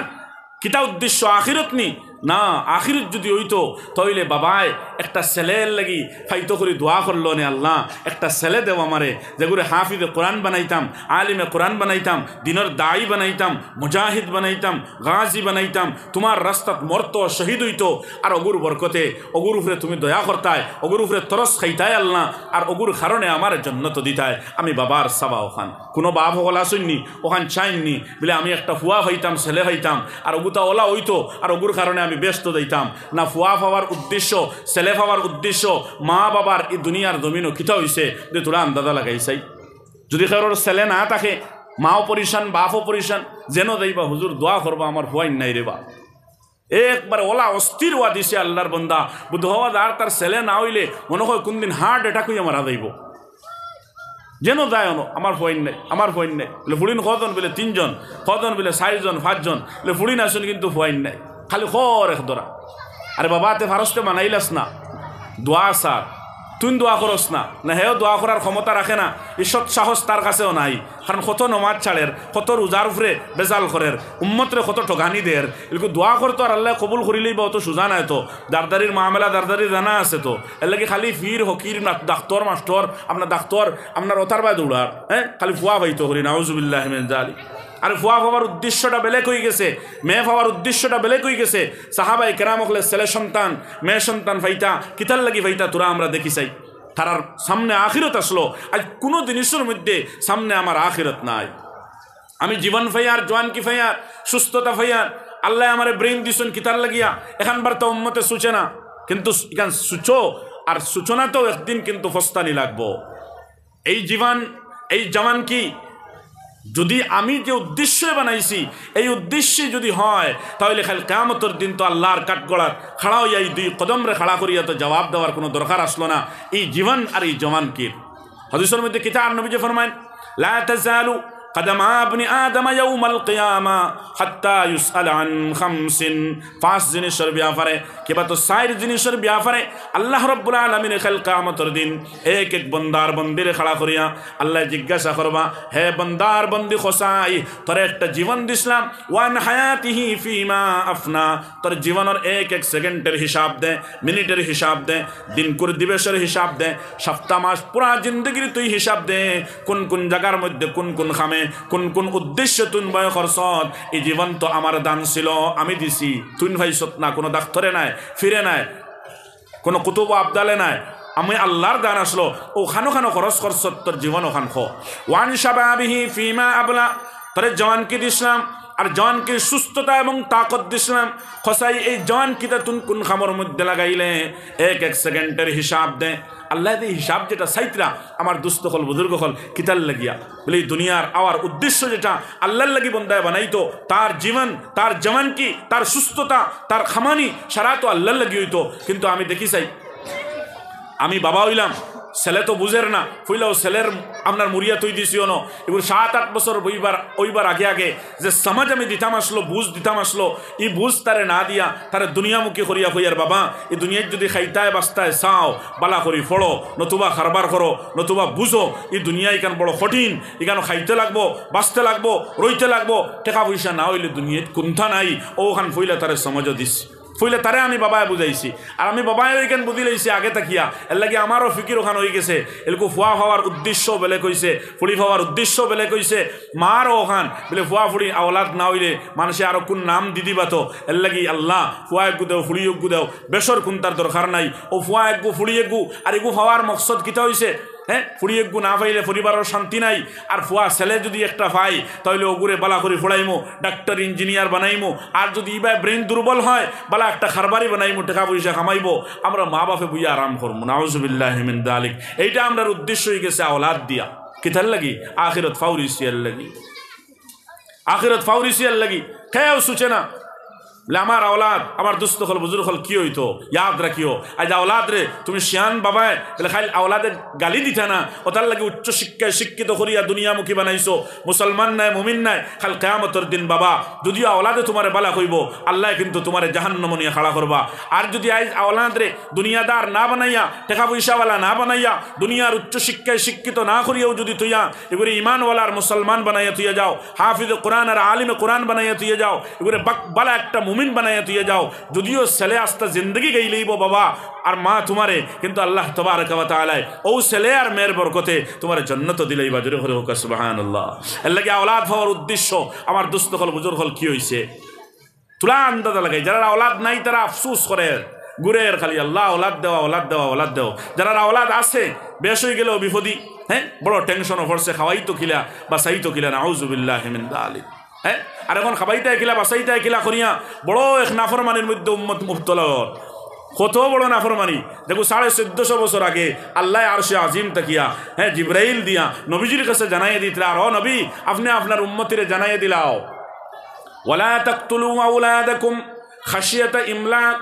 কিতা উদ্দেশ্য, আখিরাত নি? না, আখিরাত যুদি অইতো, তা অইলে বাবায় একটা ছেলের লাগি ফাইতো করি দোয়া করলো নে, "আল্লাহ, একটা ছেলে দেও আমারে, যেগুরে হাফিজে কোরআন বানাইতাম, আলিমে কোরআন বানাইতাম, দিনর দায়ী বানাইতাম, মুজাহিদ বানাইতাম, গাজী বানাইতাম, তুমার রাস্তাত মরতো, শহীদ অইতো, আর অগুর বরকতে অগুর উপরে তুমি দয়া করতায়, অগুর উপরে তরস খাইতায় আল্লাহ, আর অগুর কারণে আমারে জন্নত দিতায়।" আমি বাবার চাওয়া অখান। কুনু বাপ অকল আছইন নি, অখান চাইন নি, বলে, "আমি একটা ফুয়া পাইতাম, ছেলে পাইতাম, আর অগুতা অলা অইতো, আর অগুর কারণে আমি বেহেস্তো যাইতাম।" না, ফুয়া পাওয়ার উদ্দেশ্য, ছেলে পাওয়ার উদ্দেশ্য, মা বাবার ই দুনিয়ার জমিনো কিতা অইছে, দি থুড়া আন্দাজা লাগাই চাই। যুদি কেউর ছেলে না থাকে, মাও পরিশান, বাপও পরিশান, যেন যাইবা, "হুজুর, দোয়া করবা, আমার ফুয়াইন নাই রেবা।" একবারে অলা অস্থির অওয়া দিছে আল্লাহর বন্দা, বুধ হওয়া যার তার ছেলে না অইলে মনে অয় কুনদিন heart attack অইয়া মারা যাইবো। যেন যায় অনো, "আমার ফুয়াইন নাই, আমার ফুয়াইন নাই।" বলে, "ফুড়িন কয়জন?" বলে, "তিনজন।" "কয়জন?" বলে, "চাইরজন, পাঁচজন।" বলে, "ফুড়িন আছইন কিন্তু ফুয়াইন নাই।" খালি খর এক ধরা। আরে বাবা, তে ফারস্তে মানাইলাস না, দোয়া সার, তুই দোয়া করস না, না হেও দোয়া করার ক্ষমতা রাখে না, ই সৎ সাহস তার কাছেও নাই। কারণ কত নমাজ ছাড়ের, কত রোজার উপরে বেজাল করের, উম্মতরে কত ঠগানি দের, এলকু দোয়া করতো আর আল্লায় কবুল করিলেই বা অত সুজা নায় তো। দারদারির মামলা দারদারি জানা আছে তো, এরলাগি খালি পীর, ফকির, না-, ডাক্তর, মাস্টর, আপনার ডাক্তর, আপনার অতার বায় দৌড়ার, হ্যাঁ, খালি ফুয়া পাইতো করি, নাউজুবিল্লাহি মিন জালিক। আরে ফুয়া পাওয়ার উদ্দেশ্যটা বেলেগ অইগেছে, মেয়ে পাওয়ার উদ্দেশ্যটা বেলেগ অইগেছে। সাহাবায়ে কেরাম অকলে ছেলে সন্তান, মেয়ে সন্তান পাইতা, কিতার লাগি পাইতা, থুড়া আমরা দেখি চাই। তারার সামনে আখিরাত আছলো, আইজ কুনু জিনিসর মধ্যে সামনে আমার আখিরাত নাই। আমি জীবন পাইয়ার, জোয়ানকি পাইয়ার, সুস্থতা পাইয়ার, আল্লায় আমারে brain দিছইন কিতার লাগিয়া, এখান বার্তা উম্মতে সুচে না, কিন্তু ইখান সুচো, আর সুচনাতেও একদিন কিন্তু ফস্তানি লাগবো। এই জীবন, এই জোয়ানকি যুদি আমি যে উদ্দেশ্যে বানাইছি, এই উদ্দেশ্যে যুদি হয়, তা অইলে কাইল কিয়ামতর দিন তো আল্লাহর কাঠগড়াত খাড়া অইয়া ই দুই কদমরে খাড়া করিয়া তো জবাব দেওয়ার কুনু দরকার আছলো না। এই জীবন আর এই জোয়ানকির হাদিসর মধ্যে কিতা আর নবীজি ফরমাইন, "লা তাজালু কাদামা ইবনি আদম ইয়াউমাল কিয়ামা হাত্তা ইউসআল আন খামসিন।" পাঁচ জিনিসর ব্যাপারে, কিবা তো চাইর জিনিসর ব্যাপারে আল্লাহ রাব্বুল আলামিনে কাইল কিয়ামতর দিন এক এক বন্দার বন্দিরে খাড়া করিয়া আল্লায় জিজ্ঞাসা করবা, "হে বন্দার বন্দি কসাই, তোরে একটা জীবন দিছলাম, ওয়ান হায়াতিহি ফিমা আফনা, তোর জীবনর এক এক সেকেন্ডর হিসাব দে, মিনিটর হিসাব দে, দিনকুর দিবসর হিসাব দে, সপ্তাহ মাস পুরা জিন্দেগির তুই হিসাব দে, কুন কুন জাগার মধ্যে কুন কুন কামে কুন কুন উদ্দেশ্যে তুইন ব্যয় করছত। ই জীবন তো আমার দান ছিল, আমি দিছি, তুইন পাইছত না, কুনু ডাক্তরে নায়, পীরে নায়, কুনু কুতুব আবদালে নায়, আমি আল্লাহর দান আছলো, অউ খানো খানো খরচ করছত তোর জীবন অখান খ। ওয়ান শাবাবিহি ফিমা আবলা, তোরে জোয়ানকি দিছলাম, আর জোয়ানকির সুস্থতা এবং তাকত দিছলাম। কসাই, এই জোয়ানকিতা তুইন কুন কামর মধ্যে লাগাইলে, এক এক সেকেন্ডর হিসাব দে।" আল্লায় যে হিসাব যেটা চাইতরা, আমার দুস্ত অকল, বুজুর্গ অকল, কিতার লাগিয়া? বলে, এই দুনিয়ার আওয়ার উদ্দেশ্য যেটা, আল্লাহর লাগি বন্দায় বানাইতো, তার জীবন, তার জোয়ানকি, তার সুস্থতা, তার কামানি, সারা তো আল্লাহর লাগি অইতো। কিন্তু আমি দেখি চাই, আমি বাবা অইলাম, ছেলে তো বুজের না, পয়লাউ ছেলের আপনার মুড়িয়া থুই দিছি অনো, এগুর সাত আট বছর অইবার, অইবার আগে আগে যে সমাজ আমি দিতাম আছলো, বুজ দিতাম আছলো, ই বুজ তারে না দিয়া, তারে দুনিয়ামুখী করিয়া কইয়ার, "বাবা, ই দুনিয়াত যুদি খাইতায় বাঁচতায় চাও, বালা করি পড়ো, নতুবা কারবার করো, নতুবা বুজো, ই দুনিয়া ইখান বড় কঠিন, ইখানো খাইতে লাগবো, বাঁচতে লাগবো, রইতে লাগবো, টেকা পয়সা না অইলে দুনিয়াত কুন্তা নাই।" অউখান পয়লা তারে সমাজও দিছি। পয়লা তারে আমি বাবায় বুজাইছি, আর আমি বাবায়ও ইখান বুজিলাইছি আগে থাকিয়া। এরলাগি আমারও ফিকির অখান অইগেছে। এলকু ফুয়া পাওয়ার উদ্দেশ্য বেলেগ অইছে, ফুড়ি পাওয়ার উদ্দেশ্য বেলেগ অইছে। মারও অখান, বলে ফুয়া ফুড়ি আওলাদ না অইলে মানষে আরো কুন নাম দি দিবা তো। এরলাগি আল্লাহ, ফুয়া এগু দেও, ফুড়ি এগু দেও, বেশর কুন্তার দরকার নাই। অউ ফুয়া এগু, ফুড়ি এগু, আর এগু পাওয়ার মকসদ কিতা অইছে? হ্যাঁ, ফুড়ি এগু না পাইলে পরিবারর শান্তি নাই, আর ফুয়া ছেলে যুদি একটা পাই, তা অইলে অগুরে বালা করি পড়াইমু, ডাক্তার ইঞ্জিনিয়ার বানাইমু, আর যুদি ইবায় brain দুর্বল হয়, বালা একটা কারবারি বানাইমু, টেকা পয়সা কামাইবো, আমরা মা বাপে বইয়া আরাম করমু। নাউজুবিল্লাহি মিন জালিক। এইটা আমরার উদ্দেশ্য অইগেছে আওলাদ দিয়া। কিতার লাগি? আখিরাত ফাউরিছি এরলাগি। আখিরাত ফাউরিছি এরলাগি। কেউ সুচে না। বলে, "আমার আওলাদ, আমার দুস্ত অকল, বুজুর্গ অকল, কি অইতো? ইয়াদ রাখিও, আইজ আওলাদরে তুমি শিয়ান বাবায়, বলে, খালি আওলাদে গালি দিতা না, অতার লাগি উচ্চ শিক্ষায় শিক্ষিত করিয়া দুনিয়ামুখী বানাইছো, মুসলমান নায়, মুমিন নায়, কাল কিয়ামতর দিন বাবা, যুদিও আওলাদে তুমারে বালা কইবো, আল্লায় কিন্তু তুমারে জাহান্নামো নিয়া খাড়া করবা। আর যুদি আইজ আওলাদরে দুনিয়াদার না বানাইয়া, টেকা পয়সাওয়ালা না বানাইয়া, দুনিয়ার উচ্চ শিক্ষায় শিক্ষিত না করিয়াও যুদি থইয়া, এগুরে ইমানওয়ালা আর মুসলমান বানাইয়া থইয়া যাও, হাফিজে কোরআন আর আলিমে কোরআন বানাইয়া থইয়া যাও, এগুরে বাক-, বালা একটা মুমিন বানাইয়া থইয়া যাও, যুদিও ছেলে আস্তা জিন্দেগি গাইলাইবো বাবা আর মা তুমারে, কিন্তু আল্লাহ তাবারাকা ওয়া তাআলায় অউ ছেলে আর মেয়ের বরকতে তুমারে জন্নত দিলাইবা।" জোরে করি কউক্কা সুবহানাল্লাহ। এরলাগি আওলাদ পাওয়ার উদ্দেশ্য, আমার দুস্ত অকল, বুজুর্গ অকল, কি অইছে? থুড়া আন্দাজা লাগাই, যারার আওলাদ নাই, তারা আফসোস করের, ঘুরের খালি, "আল্লাহ, আওলাদ দেও, আওলাদ দেও, আওলাদ দেও।" যারার আওলাদ আছে, বেশ অইগেলেও বিপদি, হ্যাঁ, বড় টেনশনো পড়ছে, খাওয়াইতো কিলা, বাচাইতো কিলা, নাউজুবিল্লাহি মিন যালিক। হ্যাঁ, আর অখন খাবাইতায় কিলা, বাচাইতায় কিলা করিয়া বড় এক নাফরমানির মধ্যে উম্মত মুবতলা অর। কত বড় নাফরমানি! দেখো, সাড়ে চৌদ্দশো বছর আগে আল্লায় আরশে আজিম থাকিয়া, হ্যাঁ, জিব্রাইল দিয়া নবীজির কাছে জানাইয়া দিতরা, আর, "ও নবী, আপনে আপনার উম্মতিরে জানাইয়া দিলাও।" "ওয়ালা তাকতুলু আওলাদাকুম খাশিয়াতা ইমলাক,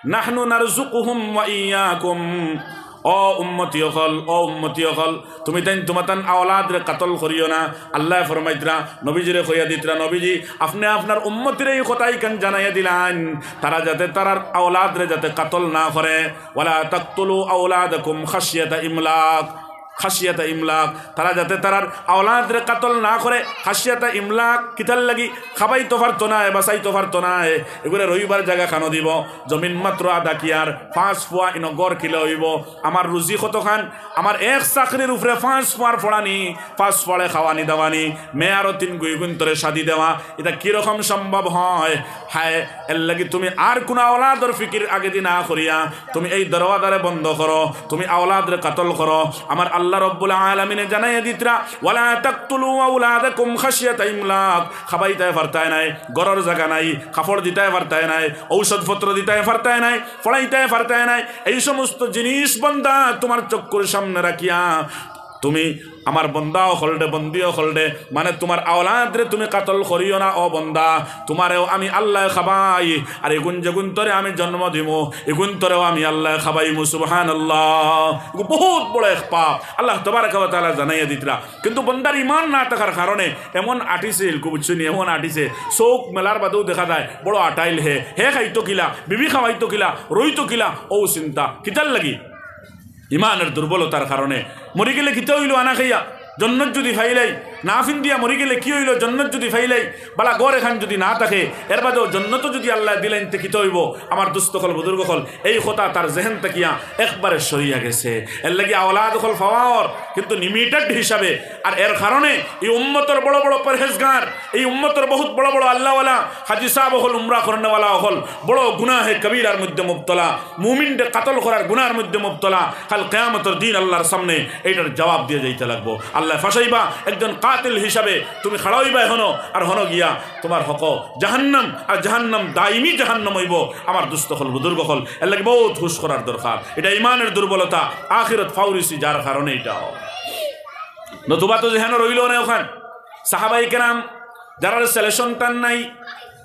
নাহনু নারযুকুহুম ওয়া ইয়াকুম।" ও উম্মতি অকল, ও উম্মতি অকল, তুমিতাইন তুমাতান আওলাদরে কাতল করিও না। আল্লায় ফরমাইতরা, নবীজিরে কইয়া দিতরা, "নবীজি, আপনে আপনার উম্মতিরে ই কথা ইখান জানাইয়া দিলাইন, তারা যাতে তারার আওলাদরে যাতে কাতল না করে।" "ওয়ালা তাকতুলু আওলাদাকুম খাশিয়াতা ইমলাক।" খাশিয়াতা ইমলাক, তারা যাতে তারার আওলাদরে কাতল না করে। খাশিয়াতা ইমলাক, কিতার লাগি? খাবাইতো পারতো নায়, বাচাইতো পারতো নায়। এগুরে রইবার জাগা খানো দিবো, জমিন মাত্র আধা কিয়ার, পাঁচ ফুয়া ইনো ঘর কিলা অইবো। আমার রুজি কতখান? আমার এক চাকরির উপরে পাঁচ ফুয়ার পড়ানি, পাঁচ ফুয়ারে খাওয়ানি দাওয়ানি, মেয়ারও তিন গুইগুইন্তরে শাদি দেওয়া, ইটা কিরকম সম্ভব হয়? হায়, এরলাগি তুমি আর কুনু আওলাদর ফিকির আগেদি না করিয়া তুমি এই দরওয়াজারে বন্ধ করো, তুমি আওলাদরে কাতল করো। আমার আল্লাহ রব্বুল আলামিনে জানাইয়া দিতরা, "ওয়ালা তাকতুলু আওলাদাকুম খাশিয়াতা ইমলাক।" খাবাইতায় পারতায় নায়, ঘরর জাগা নাই, কাপড় দিতায় পারতায় নায়, ঔষধপত্র দিতায় পারতায় নায়, পড়াইতায় পারতায় নায়। এই সমস্ত জিনিস বন্দা তুমার চক্ষুর সামনে রাখিয়া তুমি আমার বন্দা অকলরে, বন্দি অকলরে, মানে তুমার আওলাদরে তুমি কাতল করিও না, ও বন্দা, তুমারেও আমি আল্লায় খাবাই, আর ইগুন যেগুইন্তরে আমি জন্ম দিমু, ইগুইন্তরেও আমি আল্লায় খাবাইমু। সুবহানাল্লাহ। ইগু বহুত বড় এক পাপ, আল্লাহ তাবারাকা ওয়া তাআলা জানাইয়া দিতরা। কিন্তু বন্দার ইমান না থাকার কারণে এমন আটিছে, ইলকু বুঝছো নি, এমন আটিছে, চউখ মেলার বাদেও দেখা যায় বড় আটাইল হে, হে খাইতো কিলা, বিবি খাওয়াইতো কিলা, রইতো কিলা, অউ চিন্তা। কিতার লাগি? ইমানর দুর্বলতার কারণে। মরিগেলে কিতা অইলো আনা খাইয়া? জন্নত যুদি পাইলাই, না ফিন্দিয়া মরিগেলে কি অইলো? জন্নত যুদি পাইলাই, বালা ঘর এখান যুদি না থাকে, এরবাদেও জন্নতো যুদি আল্লায় দিলাইন, তে কিতা অইবো? আমার দুস্ত অকল, বুজুর্গ অকল, এই কথা তার জেহেন থাকিয়া একবারে সরিয়া গেছে। এরলাগি আওলাদ অকল পাওয়া অর, কিন্তু limited হিসাবে। আর এর কারণে এই উম্মতর বড় বড় পরহেজগার, এই উম্মতর বহুত বড় বড় আল্লাহওয়ালা, হাজি সাব অকল, উমরা করনেওয়ালা অকল, বড় গুনাহে কবিরার মধ্যে মুবতলা। মুমিনরে কাতল করার গুনার মধ্যে মুবতলা। কাল কিয়ামতর দিন আল্লাহর সামনে এইটার জবাব দিয়া যাইতা লাগবো। আল্লায় ফাঁসাইবা, একজন কাতিল হিসাবে তুমি খাড়া অইবায় হনো, আর হনো গিয়া তুমার হক জাহান্নাম, আর জাহান্নাম দাইমি জাহান্নাম অইবো। আমার দুস্ত অকল, বুজুর্গ অকল, এরলাগি বহুত হুশ করার দরকার। ইটা ইমানর দুর্বলতা, আখিরত ফাউরিছি যার কারণে ইটা অয়। নতুবা তো যেহেন রইলো না অখান। সাহাবায়ে কেরাম, যারার ছেলে সন্তান নাই,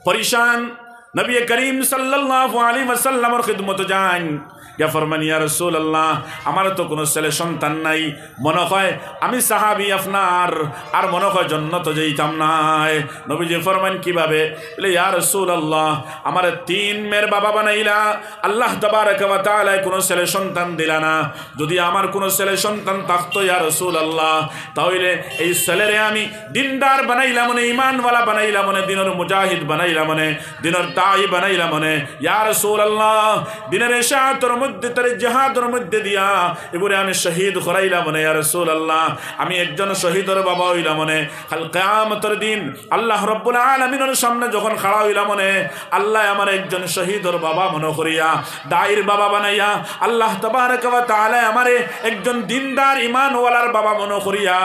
পরিশান, নবী করিম সাল্লাল্লাহু আলাইহি ওয়াসাল্লামর খিদমতো যাইন। গিয়া ফরমান, "ইয়া রাসূলুল্লাহ, আমার তো কুনু ছেলে সন্তান নাই, মনে হয় আমি সাহাবী আপনার, আর মনে হয় জন্নতো যাইতাম নায়।" নবীজি ফরমান, "কিভাবে?" বলে, "ইয়া রাসূলুল্লাহ, আমারে তিন মেয়ের বাবা বানাইলা, আল্লাহ তাবারাকা ওয়া তাআলায় কুনু ছেলে সন্তান দিলা না। যুদি আমার কুনু ছেলে সন্তান থাকতো, ইয়া রাসূলুল্লাহ, তা অইলে এই ছেলেরে আমি দিনদার বানাইলাম অনে, ইমানওয়ালা বানাইলাম অনে, দিনর মুজাহিদ বানাইলাম অনে, দিনর দায়ী বানাইলাম অনে। ইয়া রাসূলুল্লাহ, দিনর ইশাআতর মধ্যে, তারে জিহাদর মধ্যে দিয়া, এগুরে আমি শহীদ করাইলাম অনে, ইয়া রাসূলুল্লাহ। আমি একজন শহীদর বাবা অইলাম অনে। কাল কিয়ামতর দিন আল্লাহ রাব্বুল আলামিনর সামনে যখন খাড়া অইলাম অনে, আল্লায় আমারে একজন শহীদর বাবা মনো করিয়া, দায়ীর বাবা বানাইয়া, আল্লাহ তাবারাকা ওয়া তাআলায় আমারে একজন দিনদার ইমানওয়ালার বাবা মনো করিয়া,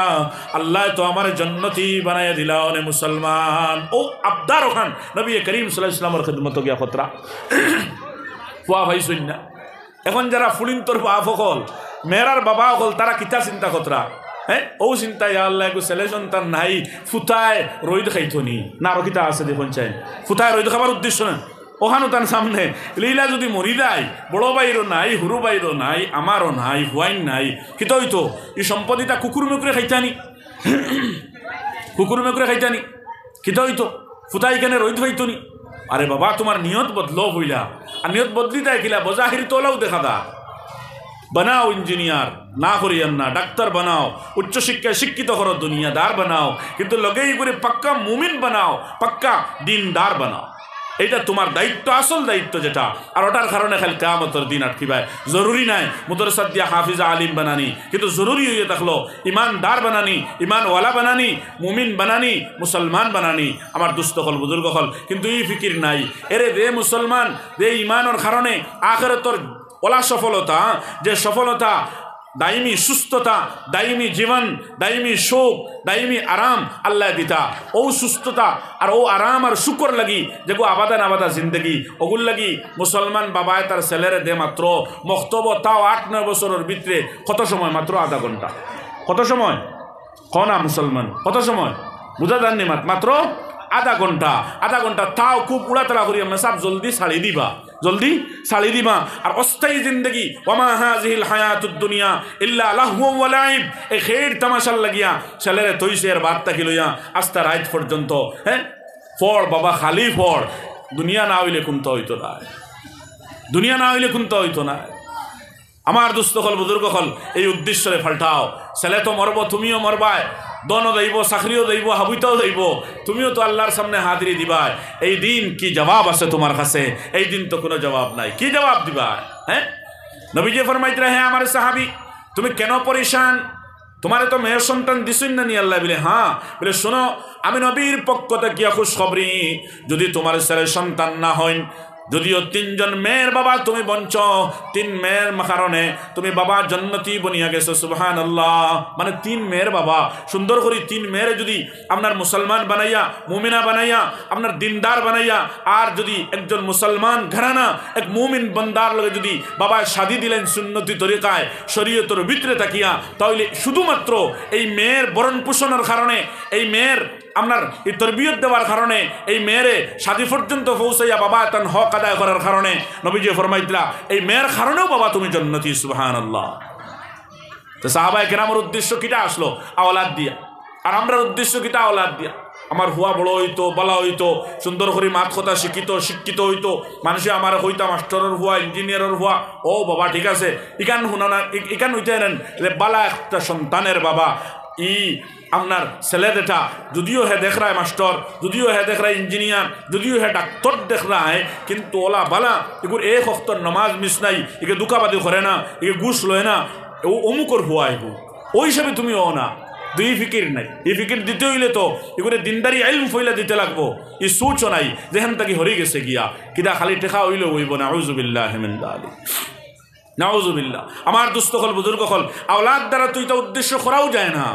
আল্লায় তো আমারে জন্নতি বানাইয়া দিলা অনে মুসলমান।" অউ আবদার অখান নবী করিম সাল্লাল্লাহু আলাইহি ওয়াসাল্লামর খিদমতো গিয়া করতরা। ফুয়া পাইছইন না। এখন যারা ফুড়িন্তর বাপ অকল, মেয়েরার বাবা অকল, তারা কিতা চিন্তা করতরা? হ্যাঁ, অউ চিন্তা, "ইয়া আল্লাহ, এগু ছেলে সন্তান নাই, ফুতায় রইদ খাইতো নি?" না আরো কিতা আছে দেখইন চাইন। ফুতায় রইদ খাবার উদ্দেশ্য না। অখানউ তান সামনে, ইলা যুদি মরি যায়, বড় ভাইরও নাই, হুরু ভাইরও নাই, আমারও নাই, হুয়াইন নাই, কিতা অইতো? ই সম্পদ ইতা কুকুর মুকুরে খাইতা নি? কুকুর মুকুরে খাইতা নি? কিতা অইতো? ফুতায় কেনে রইদ পাইতো নি? আরে বাবা, তুমার নিয়ত বদলো অইলা। আর নিয়ত বদলি দেয় কিলা? বজাহির তো অলাউ দেখা দা। বানাও ইঞ্জিনিয়ার, না করিয়ার না, ডাক্তার বানাও, উচ্চ শিক্ষায় শিক্ষিত করো, দুনিয়াদার বানাও, কিন্তু লগে ইগুরে পাক্কা মুমিন বানাও, পাক্কা দিনদার বানাও। এইটা তুমার দায়িত্ব, আসল দায়িত্ব যেটা। আর ওটার কারণে খালি কিয়ামতর দিন আটকিবায়। জরুরি নায় মুদরসাত দিয়া হাফিজা আলিম বানানি, কিন্তু জরুরি অইয়া থাকলো ইমানদার বানানি, ইমানওয়ালা বানানি, মুমিন বানানি, মুসলমান বানানি। আমার দুস্ত অকল, বুজুর্গ অকল, কিন্তু ই ফিকির নাই। এরে যে মুসলমান, যে ইমানর কারণে আখেরাতর অলা সফলতা, যে সফলতা, দাইমি সুস্থতা, দাইমি জীবন, দাইমি সুখ, দাইমি আরাম আল্লায় দিতা। অউ সুস্থতা আর অউ আরাম আর সুখর লাগি যেগু আবাদা নাবাদা জিন্দেগি, অগুর লাগি মুসলমান বাবায় তার ছেলেরে দে মাত্র মক্তবো, তাও আট নয় বছরর ভিতরে কত সময়? মাত্র আধা ঘন্টা। কত সময়? কও না মুসলমান, কত সময়? বুঝা যার নি মাত? মাত্র আধা ঘন্টা। আধা ঘন্টা তাও খুব উড়াতাড়া করিয়া মেসাব জলদি ছাড়ি দিবা, জলদি ছাড়ি দিবা। আর অস্থায়ী জিন্দেগি, ওয়ামা হাযিহিল হায়াতুদ দুনিয়া ইল্লা লাহওয়া ওয়া লাইব। এই খের তামাশার লাগিয়া ছেলেরে থইছে এর বাদ থাকি লইয়া আস্তা রাইত পর্যন্ত, হ্যাঁ, পড় বাবা, খালি পড়। দুনিয়া না অইলে কুন্তা অইতো নায়, দুনিয়া না অইলে কুন্তা অইতো নায়। আমার দুস্ত অকল, বুজুর্গ অকল, এই উদ্দেশ্যরে পাল্টাও। ছেলে তো মরবো, তুমিও মরবায়, ধনও যাইবো, চাকরিও যাইবো, হাবুইটাও যাইবো, তুমিও তো আল্লার সামনে হাজিরি দিবায়। এই দিন কি জবাব আছে তুমার কাছে? এই দিন তো কুনু জবাব নাই। কি জবাব দিবায়? হ্যাঁ, নবীজি ফরমাইতরা, হে আমার সাহাবী, তুমি কেনে পরেশান? তুমারে তো মেয়ের সন্তান দিছইন না নি আল্লায়? বলে, হ্যাঁ। বলে, শুনো, আমি নবীর পক্ষ থাকিয়া খুশখবরি, যুদি তুমার ছেলে সন্তান না হইন, যুদিও তিনজন মেয়ের বাবা তুমি বনছো, তিন মেয়ের কারণে তুমি বাবা জন্নতি বনিয়া গেছো, সুবহানাল্লাহ। মানে তিন মেয়ের বাবা, সুন্দর করি তিন মেয়েরে যুদি আপনার মুসলমান বানাইয়া, মুমিনা বানাইয়া, আপনার দিনদার বানাইয়া, আর যুদি একজন মুসলমান ঘরানা, এক মুমিন বন্দার লগে যুদি বাবায় শাদি দিলেন সুন্নতি তরিকায়, শরীয়তর ভিতরে থাকিয়া, তাইলে শুধুমাত্র এই মেয়ের ভরণ পোষণর কারণে, এই মেয়ের আপনার এই তরবিয়ত দেওয়ার কারণে, এই মেয়েরে শাদি পর্যন্ত পৌঁছাইয়া বাবা তান হক আদায় করার কারণে নবীজি ফরমাইতরা, এই মেয়ের কারণেও বাবা তুমি জন্নতি, সুবহানাল্লাহ। তো সাহাবায়ে কেরামর উদ্দেশ্য কিতা আসলো? আওলাদ দিয়া। আর আমরার উদ্দেশ্য কিতা? আওলাদ দিয়া। আমার ফুয়া বড় অইতো, বালা অইতো, সুন্দর করি মাত কথা শিখিতো, শিক্ষিত অইতো, মানষে আমারে কইতা মাস্টরর ফুয়া, ইঞ্জিনিয়ারর ফুয়া। ও বাবা, ঠিক আছে, ইখান হুনা না, ই-, ইখান অইতে নেন যে বালা একটা সন্তানের বাবা। ই আপনার ছেলে যেটা, যুদিও হে দেখরায় মাস্টর, যুদিও হে দেখরায় ইঞ্জিনিয়ার, যুদিও হে ডাক্তর দেখরায়, কিন্তু অলা বালা, ইগুর এক অক্তর নমাজ মিস নাই, ইগে ধুকাবাজি করে না, ইগে ঘুষ লয় না, ও অমুকর ফুয়া ইগু। অউ হিসাবে তুমি অও না, দুই ফিকির নাই। ই ফিকির দিতে অইলে তো ইগুরে দিনদারি ইলম পয়লা দিতে লাগবো। ই সুচও নাই, যেখান থাকি হরি গেছে গিয়া। কিতা খালি টেকা অইলেও অইবো না? নাউজুবিল্লাহি মিন যালিক। নাউজুবিল্লাহ। আমার দুস্ত অকল, বুজুর্গ অকল, আওলাদ দ্বারা তো ইতা উদ্দেশ্য করাও যায় না।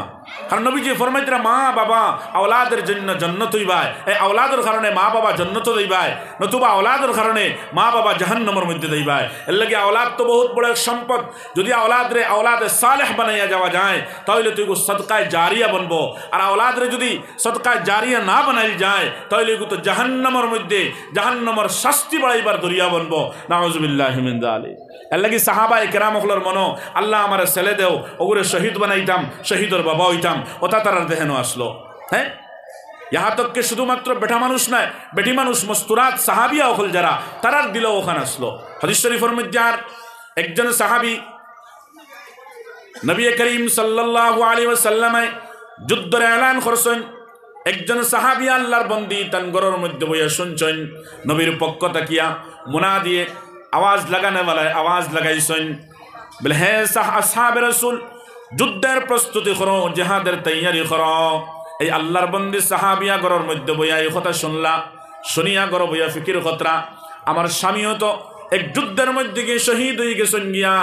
কারণ নবীজি ফরমাইতরা, মা বাবা আওলাদের জন্য জন্নত অইবায়, এই আওলাদর কারণে মা বাবা জন্নত অইবায়, নতুবা আওলাদর কারণে মা বাবা জাহান্নামর মধ্যে যাইবায়। এর লাগি আওলাদ তো বহুত বড় এক সম্পদ। যুদি আওলাদরে আওলাদে সালেহ বানাইয়া যাওয়া যায়, তাইলে তো ইগু সদকায়ে জারিয়া বনবো। আর আওলাদরে যুদি সদকায়ে জারিয়া না বানাইল যায়, তাইলে ইগু তো জাহান্নামর মধ্যে জাহান্নামর শাস্তি বাড়াইবার দরিয়া বনবো। নাউজুবিল্লাহি মিন যালিক। এর লাগি সাহাবায়ে কেরাম অকলর মনো আল্লাহ আমারে ছেলে দেও, অগুরে শহীদ বানাইতাম, শহীদর বাবা অইতাম, অতা তারার দেহেনো আসলো। হ্যাঁ, ইহা তককে শুধুমাত্র বেটা মানুষ নায়, বেটি মানুষ, মস্তুরাত সাহাবিয়া অকল যারা, তারার দিলো অখান আসলো। হাদিস শরীফর মধ্যে আর একজন সাহাবি নবী করিম সাল্লাল্লাহু আলাইহি ওয়াসাল্লামে যুদ্ধর এলান করছইন। একজন সাহাবি আল্লাহর বন্দি তান ঘরর মধ্যে বইয়া শুনছইন, নবীর পক্ষ থাকিয়া মুনাদিয়ে আওয়াজ লাগানেওয়ালায় আওয়াজ লাগাইছইন, বলে, হে সাহ-, আসহাবে রাসূল, যুদ্ধর প্রস্তুতি করো, জিহাদর তৈয়ারি করো। এই আল্লাহর বন্দি সাহাবিয়া ঘরর মধ্যে বইয়া ই কথা শুনলা, শুনিয়া ঘরো বইয়া ফিকির করতরা, আমার স্বামীও তো এক যুদ্ধর মধ্যে গিয়া শহীদ অইগেছইন গিয়া,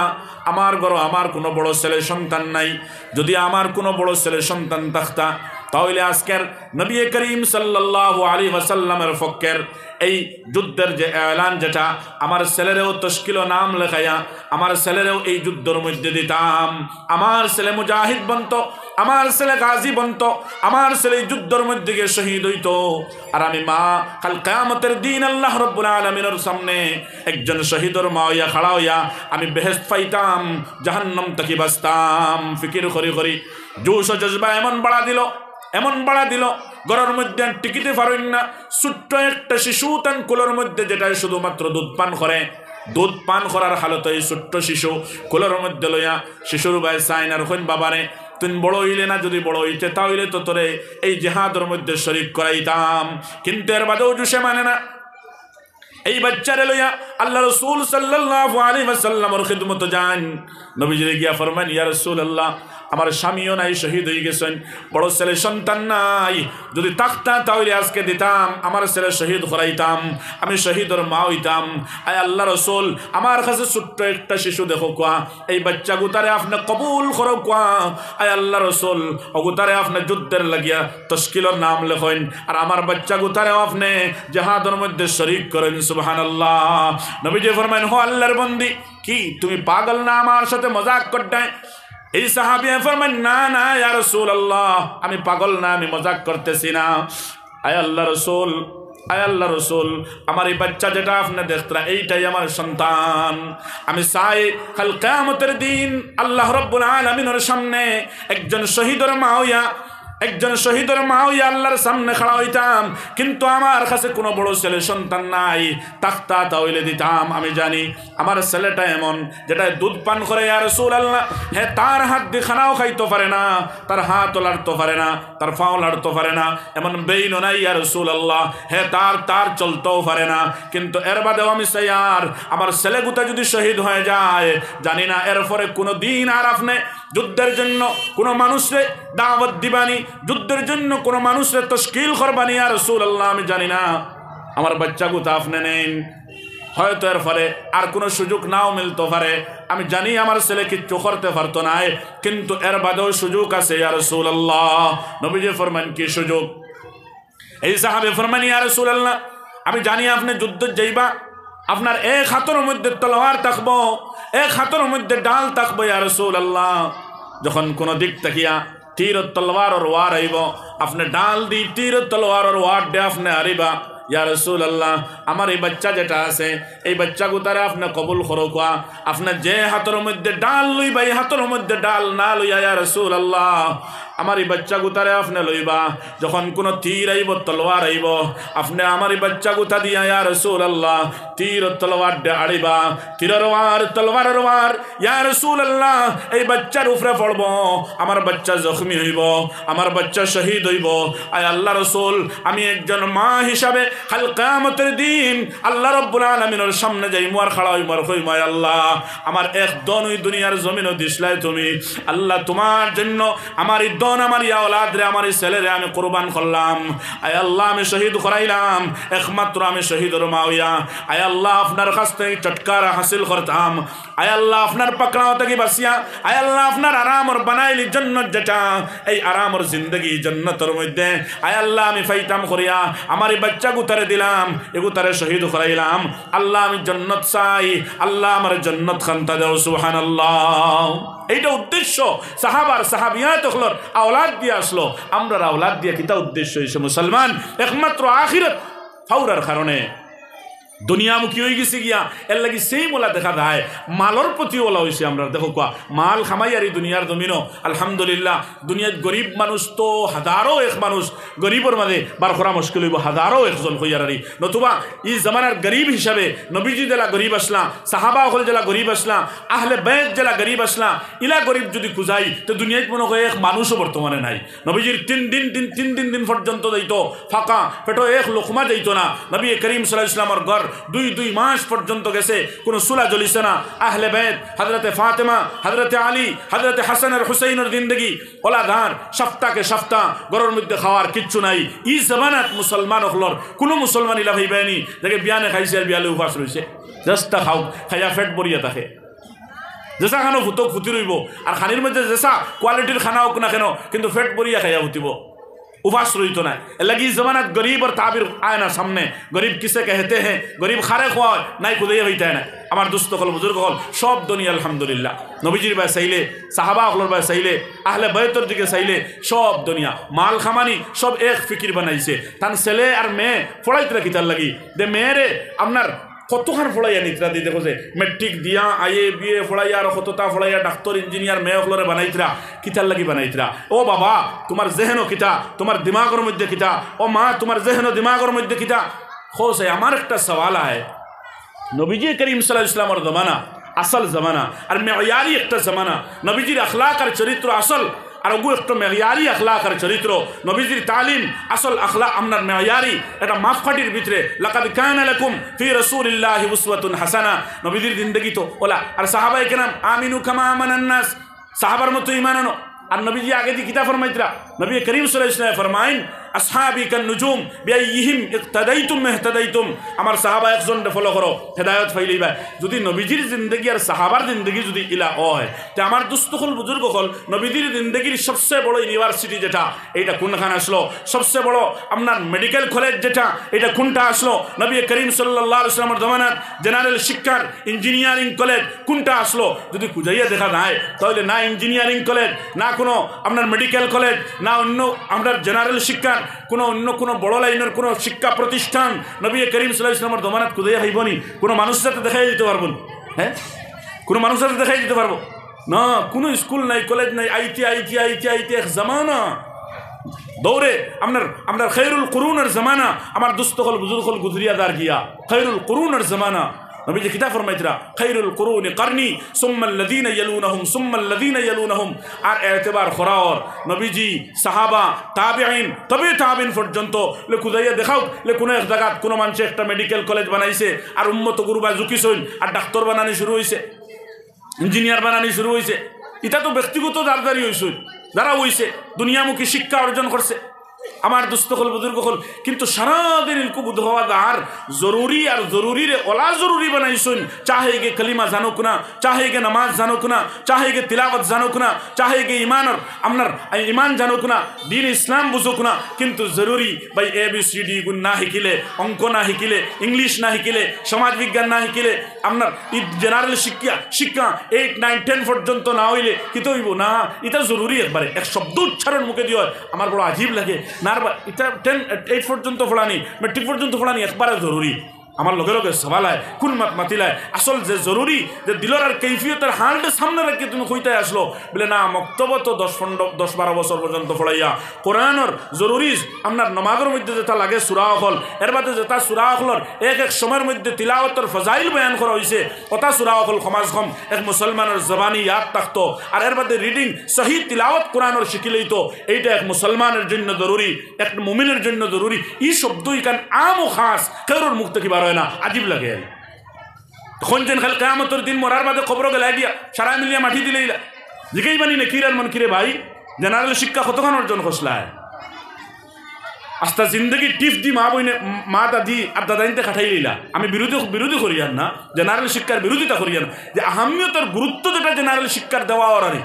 আমার ঘরো আমার কুনু বড় ছেলে সন্তান নাই, যুদি আমার কুনু বড় ছেলে সন্তান থাকতা, তাইলে আজকের নবী করিম সাল্লাল্লাহু আলাইহি ওয়াসাল্লামের পক্ষের এই যুদ্ধের যে এলান, যেটা আমার ছেলেরেও তশকিলো নাম লেখাইয়া আমার ছেলেরেও এই যুদ্ধর মধ্যে দিতাম, আমার ছেলে মুজাহিদ বনতো, আমার ছেলে গাজী বনতো, আমার ছেলে এই যুদ্ধর মধ্যে গিয়া শহীদ অইতো। আর আমি মা, কাল কিয়ামতের দিন আল্লাহ রব্বুল আলামিনর সামনে একজন শহীদর মা অইয়া খাড়া অইয়া আমি বেহেশত পাইতাম, জাহান্নাম থাকি বাঁচতাম। ফিকির করি করি জোশ ও জজবা এমন বাড়া দিল, এমন বাড়া দিল, ঘরর মধ্যে আর টিকিতে পারইন না। ছোট্ট একটা শিশু তান কোলর মধ্যে, যেটায় শুধুমাত্র দুধ পান করে, দুধ পান করার হালতে এই ছোট্ট শিশু কোলর মধ্যে লইয়া শিশুর বায় চাইন আর কইন, "বাবারে, তুই বড় অইলে না, যদি বড় অইতে তা অইলে তো তোরে এই জেহাদর মধ্যে শরিক করাইতাম।" কিন্তু এর বাদেও জোশে মানে না। এই বাচ্চারে লইয়া আল্লাহ রসুল সাল্লাল্লাহু আলাইহি ওয়াসাল্লামর খিদমতো যাইন। নবীজিরে গিয়া ফরমাইন, "ইয়া রাসূলুল্লাহ, আমার স্বামীও নাই, শহীদ অই গেছইন, বড় ছেলে সন্তান নাই, যদি থাকতা তা অইলে আজকে দিতাম, আমার ছেলে শহীদ করাইতাম, আমি শহীদর মা অইতাম। আয় আল্লাহ রসুল, আমার কাছে ছোট্ট একটা শিশু দেখউক্কা, এই বাচ্চা গুতারে আপনে কবুল করউক্কা। আয় আল্লাহ রসুল, অগুতারে আপনে যুদ্ধর লাগিয়া তশকিলর নাম লেখইন, আর আমার বাচ্চা গুতারেও আপনে জেহাদর মধ্যে শরিক করইন।" সুবহানাল্লাহ। নবীজি ফরমাইন, "হো আল্লাহর বন্দি, কি তুমি পাগল না, আমার সাথে মজাক করতায়?" এই সাহাবিয়ে ফরমাইন, "না, না, ইয়া রাসূলুল্লাহ, আমি পাগল না, আমি মজাক করতেছি না।" আয় আল্লাহ রসুল, আয় আল্লাহ রসুল, আমার এই বাচ্চা যেটা আপনে দেখতরা, এইটাই আমার সন্তান। আমি চাই কাল কিয়ামতের দিন আল্লাহ রব্বুল আলামিনর সামনে একজন শহীদর মা অইয়া, একজন শহীদর মা অইয়া আল্লাহর সামনে খাড়া অইতাম, কিন্তু আমার কাছে কোনো বড় ছেলে সন্তান নাই, থাকতা তা অইলে দিতাম। আমি জানি আমার ছেলেটা এমন, যেটায় দুধ পান করে, ইয়া রাসূলুল্লাহ, হে তার হাত দি খানাও খাইতো পারে না, তার হাতও লাড়তো পারে না, তার পাও লাড়তো পারে না, এমন বেইন নাই, ইয়া রাসূলুল্লাহ, হে তার, তার চলতেও পারে না। কিন্তু এর বাদেও আমি চাই, আর আমার ছেলে গুতা যদি শহীদ হয়ে যায়, জানি না এরপরে কোনো দিন আর আপনে যুদ্ধের জন্য কোনো মানুষরে দাওয়াত দিবানি, যুদ্ধের জন্য কোনো মানুষরে তশকিল করবানি, ইয়া রাসূলুল্লাহ, আমি জানি না। আমার বাচ্চা গুতা আপনে নেইন, হয়তো এরপরে আর কোনো সুযোগ নাও মিলতো পারে। আমি জানি আমার ছেলে কিচ্ছু করতে পারতো নায়, কিন্তু এর বাদেও সুযোগ আছে, ইয়া রাসূলুল্লাহ। নবীজি ফরমাইন, "কি সুযোগ?" এই সাহাবী ফরমাইন, "ইয়া রাসূলুল্লাহ, আমি জানি আপনে যুদ্ধত যাইবা, আপনার এক হাতর মধ্যে তলোয়ার থাকবো, এক হাতর মধ্যে ঢাল থাকবো, ইয়া রাসূলুল্লাহ। যখন কোনো দিক থাকিয়া তীর ও তলোয়ারর ওয়ার আইবো, আপনে ঢাল দি তীর ও তলোয়ারর ওয়ার দে আপনে হারিবা।" ইয়া রাসূলুল্লাহ, আমার এই বাচ্চা যেটা আছে, এই বাচ্চা গুতারে আপনে কবুল করউক্কা। আপনে যে হাতর মধ্যে ঢাল লইবা, এই হাতর মধ্যে ঢাল না লইয়া, ইয়া রাসূলুল্লাহ, আমার এই বাচ্চা গুতারে আপনে লইবা। যখন কোনো তীর আইবো, তলোয়ার আইবো, আপনে আমার এই বাচ্চা গুতা দিয়া, ইয়া রাসূলুল্লাহ, তীর ও তলোয়ার দে আড়িবা। তীরর ওয়ার, তলোয়ারর ওয়ার, ইয়া রাসূলুল্লাহ, এই বাচ্চার উপরে পড়বো, আমার বাচ্চা জখমি অইবো, আমার বাচ্চা শহীদ অইবো। আয় আল্লাহ রসুল, আমি একজন মা হিসাবে কাল কিয়ামতের দিন আল্লাহ রব্বুল আলামিনর সামনে যাইমু আর খাড়া অইমু আর কইমু, "আয় আল্লাহ, আমার এক ধন ওই দুনিয়ার জমিনো দিছলায় তুমি। আল্লাহ, তোমার জন্য আমার এই ধন, আমার এই আওলাদরে, আমার এই ছেলেরে আমি কুরবান করলাম। আয় আল্লাহ, আমি শহীদ করাইলাম, একমাত্র আমি শহীদর মা অইয়া। আয় আল্লাহ, আপনার কাছ থাকি ছুটকারা হাসিল করতাম।" আয় আল্লাহ, আপনার পাকড়াও থাকি বাঁচিয়া, আয় আল্লাহ, আপনার আরামর বানাইলি জন্নত যেটা, এই আরামর জিন্দেগি জন্নতর মধ্যে, আয় আল্লাহ, আমি পাইতাম করিয়া আমার এই বাচ্চা গুতারে দিলাম, এগুতারে শহীদ করাইলাম। আল্লাহ, আমি জন্নত চাই, আল্লাহ, আমার জন্নত খান্তা দেও। সুবহানাল্লাহ। এইটা উদ্দেশ্য সাহাবার, সাহাবিয়াত অকলর আওলাদ দিয়া আছলো। আমরার আওলাদ দিয়া কিতা উদ্দেশ্য অইছে মুসলমান? একমাত্র আখিরাত ফাউরার কারণে। দুনিয়ামুখী অইগেছি গিয়া, এরলাগি same অলা দেখা যায়, মালর প্রতি অলা অইছে আমরার। দেখউক্কা, মাল কামাইয়ার ই দুনিয়ার জমিনো, আলহামদুলিল্লাহ, দুনিয়াত গরিব মানুষ তো হাজারো এক মানুষ, গরিবর মাঝে বার করা মুশকিল অইবো, হাজারো একজন কইয়ার আরি। নতুবা ই জমানার গরিব হিসাবে নবীজি যেলা গরিব আছলা, সাহাবা অকল যেলা গরিব আছলা, আহলে বেত যেলা গরিব আছলা, ইলা গরিব যুদি খুজাই, তে দুনিয়াত মনো অয় এক মানুষও বর্তমানে নাই। নবীজির তিন দিন, তিন, তিন দিন, দিন পর্যন্ত যাইতো ফাঁকা, পেটো এক লোকমা যাইতো না। নবী করিম সাল্লাল্লাহু আলাইহি ওয়াসাল্লামর ঘর দুই, দুই মাস পর্যন্ত গেছে, কোনো চুলা জ্বলিছে না। আহলে বেত, হযরতে ফাতেমা, হযরতে আলী, হযরতে হাসান আর হুসাইনর জিন্দেগি অলা ধার, সাপ্তাকে সাপ্তা ঘরর মধ্যে খাওয়ার কিচ্ছু নাই। ই জমানাত মুসলমান অকলর, কোনো মুসলমান ইলা পাইবায়নি, দেখে বিয়ানে খাইছে আর বিয়ালে উপাস রইছে। যেছা খাউক, খাইয়া পেট ভরিয়া থাকে। যেছা খানো ফুতক ফুতি রইবো, আর খানির মধ্যে যেছা quality-র খানা অউক না কেনো, কিন্তু পেট ভরিয়া খাইয়া ফুতিবো। উপাস রইতো নায়। এরলাগি ই জমানাত গরিবর তাবির আয় না সামনে। গরিব কিসে কেহতে হ্যাঁ, গরিব খারে খোয়া অয়, নাই খুদাইয়া হইতে হয় না। আমার দোস্ত অকল, বুজুর্গ অকল, সব ধনী আলহামদুলিল্লাহ। নবীজির বায় চাইলে, সাহাবা অকলর বায় চাইলে, আহলে বায়তর দিকে চাইলে, সব দুনিয়া, মাল কামানি, সব এক ফিকির বানাইছে। তান ছেলে আর মেয়ে ফড়াইতরা কিতার লাগি? দে মেয়েরে আপনার কতখান ফড়াইয়া নিতরা দি দেখো যে, মেট্রিক দিয়া, আইএ, বিএ ফড়াইয়া, আর কততা ফড়াইয়া, ডাক্তার, ইঞ্জিনিয়ার, মেয়ে অকলরে বানাইতরা, কিতার লাগি বানাইতরা? ও বাবা, তুমার জেহেনো কিতা, তুমার দিমাগর মধ্যে কিতা? ও মা, তুমার জেহেনো দিমাগর মধ্যে কিতা? খোঁজ হয়, আমার একটা সওয়াল আয়, নবীজি করিম সাল্লাল্লাহু আলাইহি ওয়াসাল্লামর জমানা, আসল জমানা, আর মেয়ারি একটা জমানা। নবীজির আখলাক আর চরিত্র আসল, আর ওগু একটা মেয়ারি আখলাক আর চরিত্র। নবীজির তালিম আসল, আখলাক আপনার মেয়ারি। এটা মাপকাঠির ভিতরে, লাকাদ কানা লাকুম ফি রাসূলিল্লাহি উসওয়াতুন হাসানা। নবীজির জিন্দেগি তো ওলা। আর সাহাবায়ে কেরাম, আমিনু কামা আমানান নাস, সাহাবার মতো ইমান আনো। আর নবীজি আগে দি কিতা ফরমাইতরা? নবী করিম সাল্লাল্লাহু আলাইহি ওয়াসাল্লাম ফরমাইন, "আসহাবি কান নুজুম, বিআইয়িহিম ইক্তাদাইতুম ইহতাদাইতুম।" আমার সাহাবা একজনরে ফলো করো, হেদায়ত পাইলাইবায়। যদি নবীজির জিন্দেগি আর সাহাবার জিন্দেগি যদি ইলা অয়, তে আমার দোস্ত অকল, বুজুর্গ অকল, নবীজির জিন্দেগির সবচেয়ে বড় ইউনিভার্সিটি যেটা, এইটা কোনখান আসলো? সবচেয়ে বড় আপনার মেডিকেল কলেজ যেটা, এইটা কোনটা আসলো? নবী করিম সাল্লাল্লাহু আলাইহি ওয়াসাল্লামর জমানার জেনারেল শিক্ষার ইঞ্জিনিয়ারিং কলেজ কোনটা আসলো? যদি খুঁজাইয়া দেখা যায়, তাহলে না ইঞ্জিনিয়ারিং কলেজ, না কোনো আপনার মেডিকেল কলেজ, না অন্য আপনার জেনারেল শিক্ষার কোনো অন্য কোনো বড় লাইনের কোনো শিক্ষা প্রতিষ্ঠান নবী করিম সাল্লাল্লাহু আলাইহি ওয়াসাল্লামর জমানাত খুঁজাইয়া পাইবো নি? কোনো মানুষ যাতে দেখাই দিতে পারবো নি? হ্যাঁ, কোনো মানুষ যাতে দেখাই দিতে পারবো না। কোনো স্কুল নাই, কলেজ নাই, আইতে আইতে আইতে আইতে এক জমানা দৌড়ে আপনার, আপনার খায়রুল কুরুনের জমানা, আমার দোস্ত অকল, বুজুর্গ অকল, গুজরিয়া দার গিয়া খায়রুল কুরুনের জমানা। নবীজি কিতা ফরমাইতরা? "খায়রুল কুরুনি কারনি, সুম্মাল্লাযীনা ইয়ালুনাহুম, সুম্মাল্লাযীনা ইয়ালুনাহুম।" আর এতেবার করা অর, নবীজি, সাহাবা, তাবেঈন, তবে তাবেঈন পর্যন্ত, লে খুঁজাইয়া দেখাও, লে কোনো এক জাগাত কোনো মানষে একটা মেডিকেল কলেজ বানাইছে, আর উম্মত গুরুবা ঝুঁকিছইন, আর ডাক্তার বানানি শুরু অইছে, ইঞ্জিনিয়ার বানানি শুরু অইছে। ইটা তো ব্যক্তিগত দারদারি অইছে, যারা অইছে, দুনিয়ামুখী শিক্ষা অর্জন করছে। আমার দোস্ত অকল, বুজুর্গ অকল, কিন্তু সারাদিন ইলকু বুধ হওয়া দার জরুরি আর জরুরিরে ওলা জরুরি বানাইছইন। চাহে গে কলিমা জানুক না, চাহে গে নামাজ জানুক না, চাহে গে তিলাওয়াত জানুক না, চাহে গে ইমানর, আপনার ইমান জানুক না, দ্বীন ইসলাম বুঝুক না, কিন্তু জরুরি ভাই এ বি সি ডি গুণ না হিকিলে, অঙ্ক না হিকিলে, ইংলিশ না হিকিলে, সমাজ বিজ্ঞান না হিকিলে, আপনার ই জেনারেল শিক্ষা, শিক্ষা এইট, নাইন, টেন পর্যন্ত না অইলে কিতা অইবো? না, ইটা জরুরি একবারে। এক শব্দ উচ্চারণ মুখে দিয়া অয়, আমার বড় আজীব লাগে। না রে বা, ইটা টেন, এইট পর্যন্ত পড়ানি, মেট্রিক পর্যন্ত পড়ানি একবারে জরুরি। আমার লগে লগে সওয়াল আয়, কোন মাত মাতিলায়? আসল যে জরুরি, যে দিলর আর কৈফিয়তর হালটা সামনে রাখিয়া তুমি কইতায় আসলো, বলে না, মক্তবো তো দশ, পনেরো, দশ, বারো বছর পর্যন্ত পড়াইয়া কোরআনর জরুরি, আপনার নমাজর মধ্যে যেটা লাগে সূরা অকল, এর বাদে যেটা সূরা অকলর এক এক সময়র মধ্যে তিলাওয়াতর ফজাইল বয়ান করা অইছে, ওটা সূরা অকল কমাজ কম এক মুসলমানর জবানি ইয়াদ থাকতো। আর এর বাদে রিডিং, সহি তিলাওয়াত কোরআনর শিখিলেই তো এইটা এক মুসলমানর জন্য জরুরি, এক মুমিনর জন্য জরুরি। ই শব্দ ইখান আম ও খাস কেউরর মুখ থাকি বার অয় না, আজীব লাগে। অখন যেন খালি কিয়ামতর দিন মরার বাদে কবরো গেলায় গিয়া সারায় মিলিয়া মাটি দিলাইলা। জিগাইবা নি নাকির আর মুনকিরে, ভাই, জেনারেল শিক্ষা কতখান অর্জন করছলায়? আস্তা জিন্দেগি টিফ দি মা বইনে, মা দাদি আর দাদাইন্তে কাটাইলাইলা। আমি বিরোধী, বিরোধী করিয়ার না, জেনারেল শিক্ষার বিরোধিতা করিয়ার না, যে আহমিয়তর গুরুত্ব যেটা জেনারেল শিক্ষার দেওয়া অর আরে,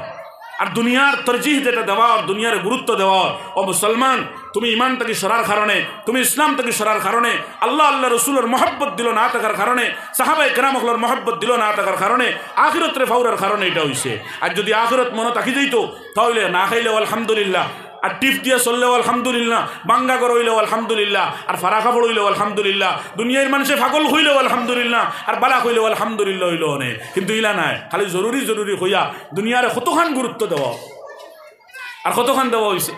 আর দুনিয়ার তরজিহ যেটা দেওয়া অর, দুনিয়ার গুরুত্ব দেওয়া অর। ও মুসলমান, তুমি ইমান থাকি সরার কারণে, তুমি ইসলাম থাকি সরার কারণে, আল্লাহ, আল্লাহ রসুলর মহব্বত দিলো না থাকার কারণে, সাহাবায়ে কেরাম অকলর মহব্বত দিলো না থাকার কারণে, আখিরতরে ফাউরার কারণে ইটা অইছে। আর যদি আখিরত মনো থাকি যাইতো, তাইলে না খাইলেও আলহামদুলিল্লাহ, আর টিফ দিয়া চললেও আলহামদুলিল্লাহ, বাঙ্গা ঘর অইলেও আলহামদুলিল্লাহ, আর ফারা কাপড় অইলেও আলহামদুলিল্লাহ, দুনিয়ার মানষে পাগল কইলেও আলহামদুলিল্লাহ, আর বালা কইলেও আলহামদুলিল্লাহ অইলো অনে। কিন্তু ইলা নায়, খালি জরুরি জরুরি কইয়া দুনিয়ারে কতখান গুরুত্ব দেওয়া, আর কতখান দেওয়া অইছে।